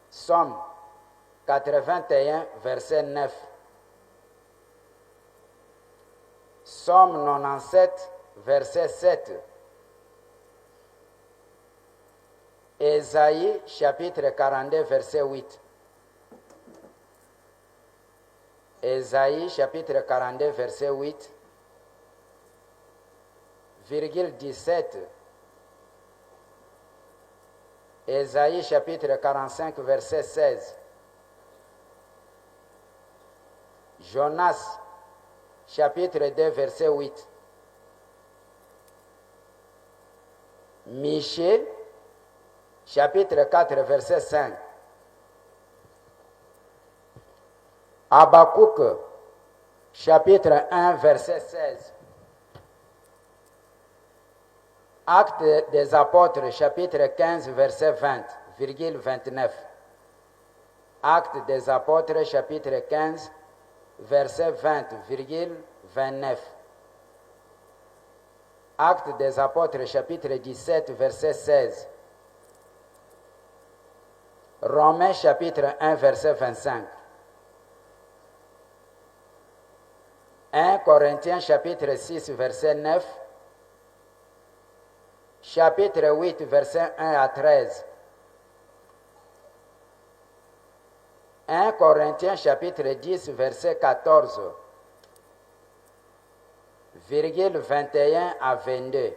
Psaume 81 verset 9. Psaume 97 verset 7. Ésaïe chapitre 42 verset 8. Ésaïe chapitre 42 verset 8 virgule 17. Ésaïe chapitre 45 verset 16. Jonas chapitre 2 verset 8. Michée chapitre 4 verset 5. Habacuc chapitre 1 verset 16. Actes des apôtres chapitre 15 verset 20, virgule 29. Actes des apôtres chapitre 15 verset 20, virgule 29. Actes des apôtres chapitre 17 verset 16. Romains chapitre 1 verset 25. 1 Corinthiens chapitre 6 verset 9. Chapitre 8 verset 1 à 13. 1 Corinthiens chapitre 10 verset 14, virgule 21 à 22.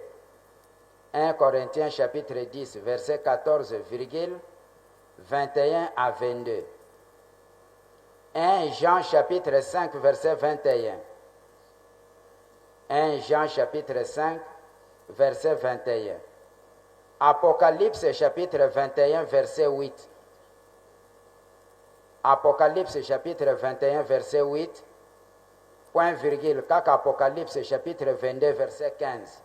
1 Corinthiens chapitre 10 verset 14, virgule 21 à 22. 1 Jean chapitre 5 verset 21. 1 Jean chapitre 5 verset 21. Apocalypse chapitre 21 verset 8. Apocalypse chapitre 21 verset 8 point virgule kaka Apocalypse chapitre 22 verset 15.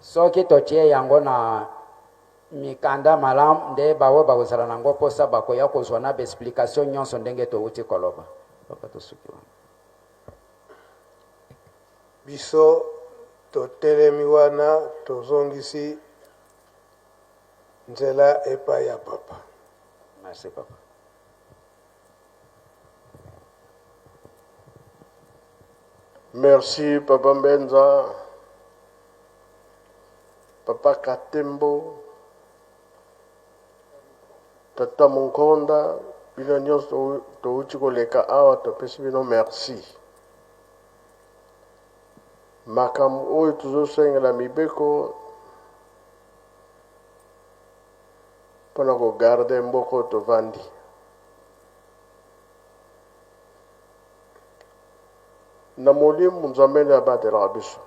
Soki totie yango na mikanda malamu nde baoyo bakozala na yango mposa bakoya kozwa na baexplication nyonso ndenge towuti koloba. Papa, tosuki wana. Biso totelemi wana tozongisi nzela epai ya papa. Merci papa. Merci papa Mbenza, papa Katembo, tata Monkonda, bino nyonso touti koleka awa topesi bino merci. Makambo oyo tozosengela mibeko mpona kogarde mboka oyo tovandi. Na molimo Nzambe nde abatelaka biso.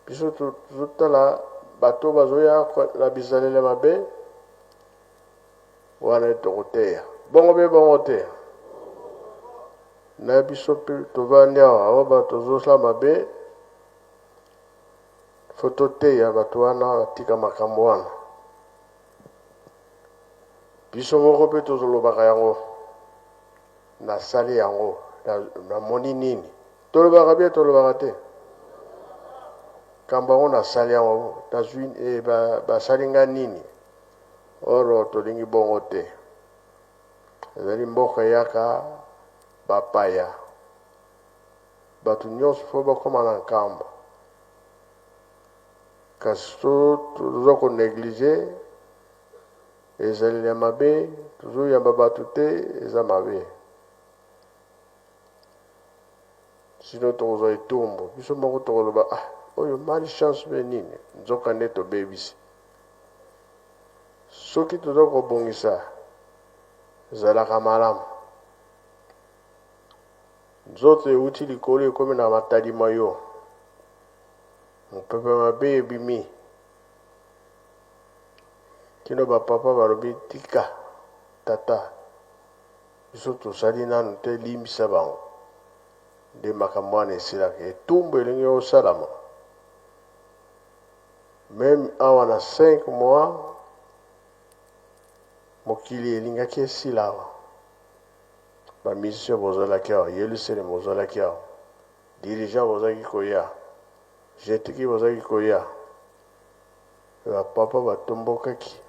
Biso tozotala bato bazoya na bizaleli ya mabe wana tokoteya bongo mpe bongo te na biso mpe tovandi awa awa bato tozosala mabe fo toteya bato wana batika makambo wana. Biso moko mpe tozolobaka yango, nasali yango, namoni nini, tolobaka bien, tolobaka te kambo yango nasali yango, nazwi eh, basali nga nini. Oro tolingi bongo te, ezali mboka eyaka bapaya, bato nyonso fo bakóma na nkambo. Kasi toza konéglige ezaleli ya mabe, tozoyamba bato te, eza mabe. Sino tokozwa etumbu biso moko, tokoloba ah, oyo malchance mpe nini, nzoka nde tobebisi. Soki toza kobongisa ezalaka malamu. Nzoto euti likolo ekomi na matadima yo, mopepe mabe ebimi kino bapapa balobi tika tata, biso tosali nanu te, limbisa bango. Nde makambo wana esilaka, etumbu elingi osalama. Meme awa na 5 mois mokili elingaki esila awa. Bamusicien bozalaki awa, Yelusalemi bozalaki awa, dirigeant bozalaki koya, jetiki bozalaki koya, bapapa batombokaki.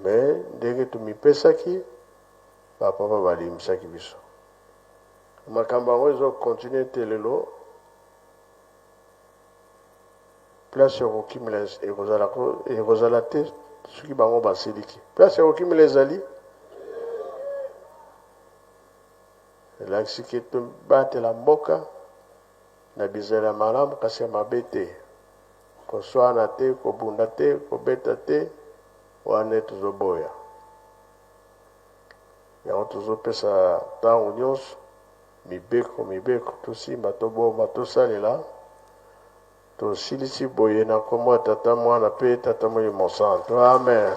Me ndenge tomipesaki, bapapa balimbisaki biso. Makambo yango ezokontinue te lelo. Place ya kokimela ekozala te soki bango basiliki. Place ya kokimela ezali elakisi ke tobatela mboka na bizala ya malamu, kasi ya mabe te, koswana te, kobunda te, kobeta te, wana tozoboya yango. Tozopesa ntango nyonso. Mibeko, mibeko, tosimba, tobomba, tosalela. Tosilisi boye na nkombo ya Tata, Mwana mpe Tata Molimo Mosantu. Amen.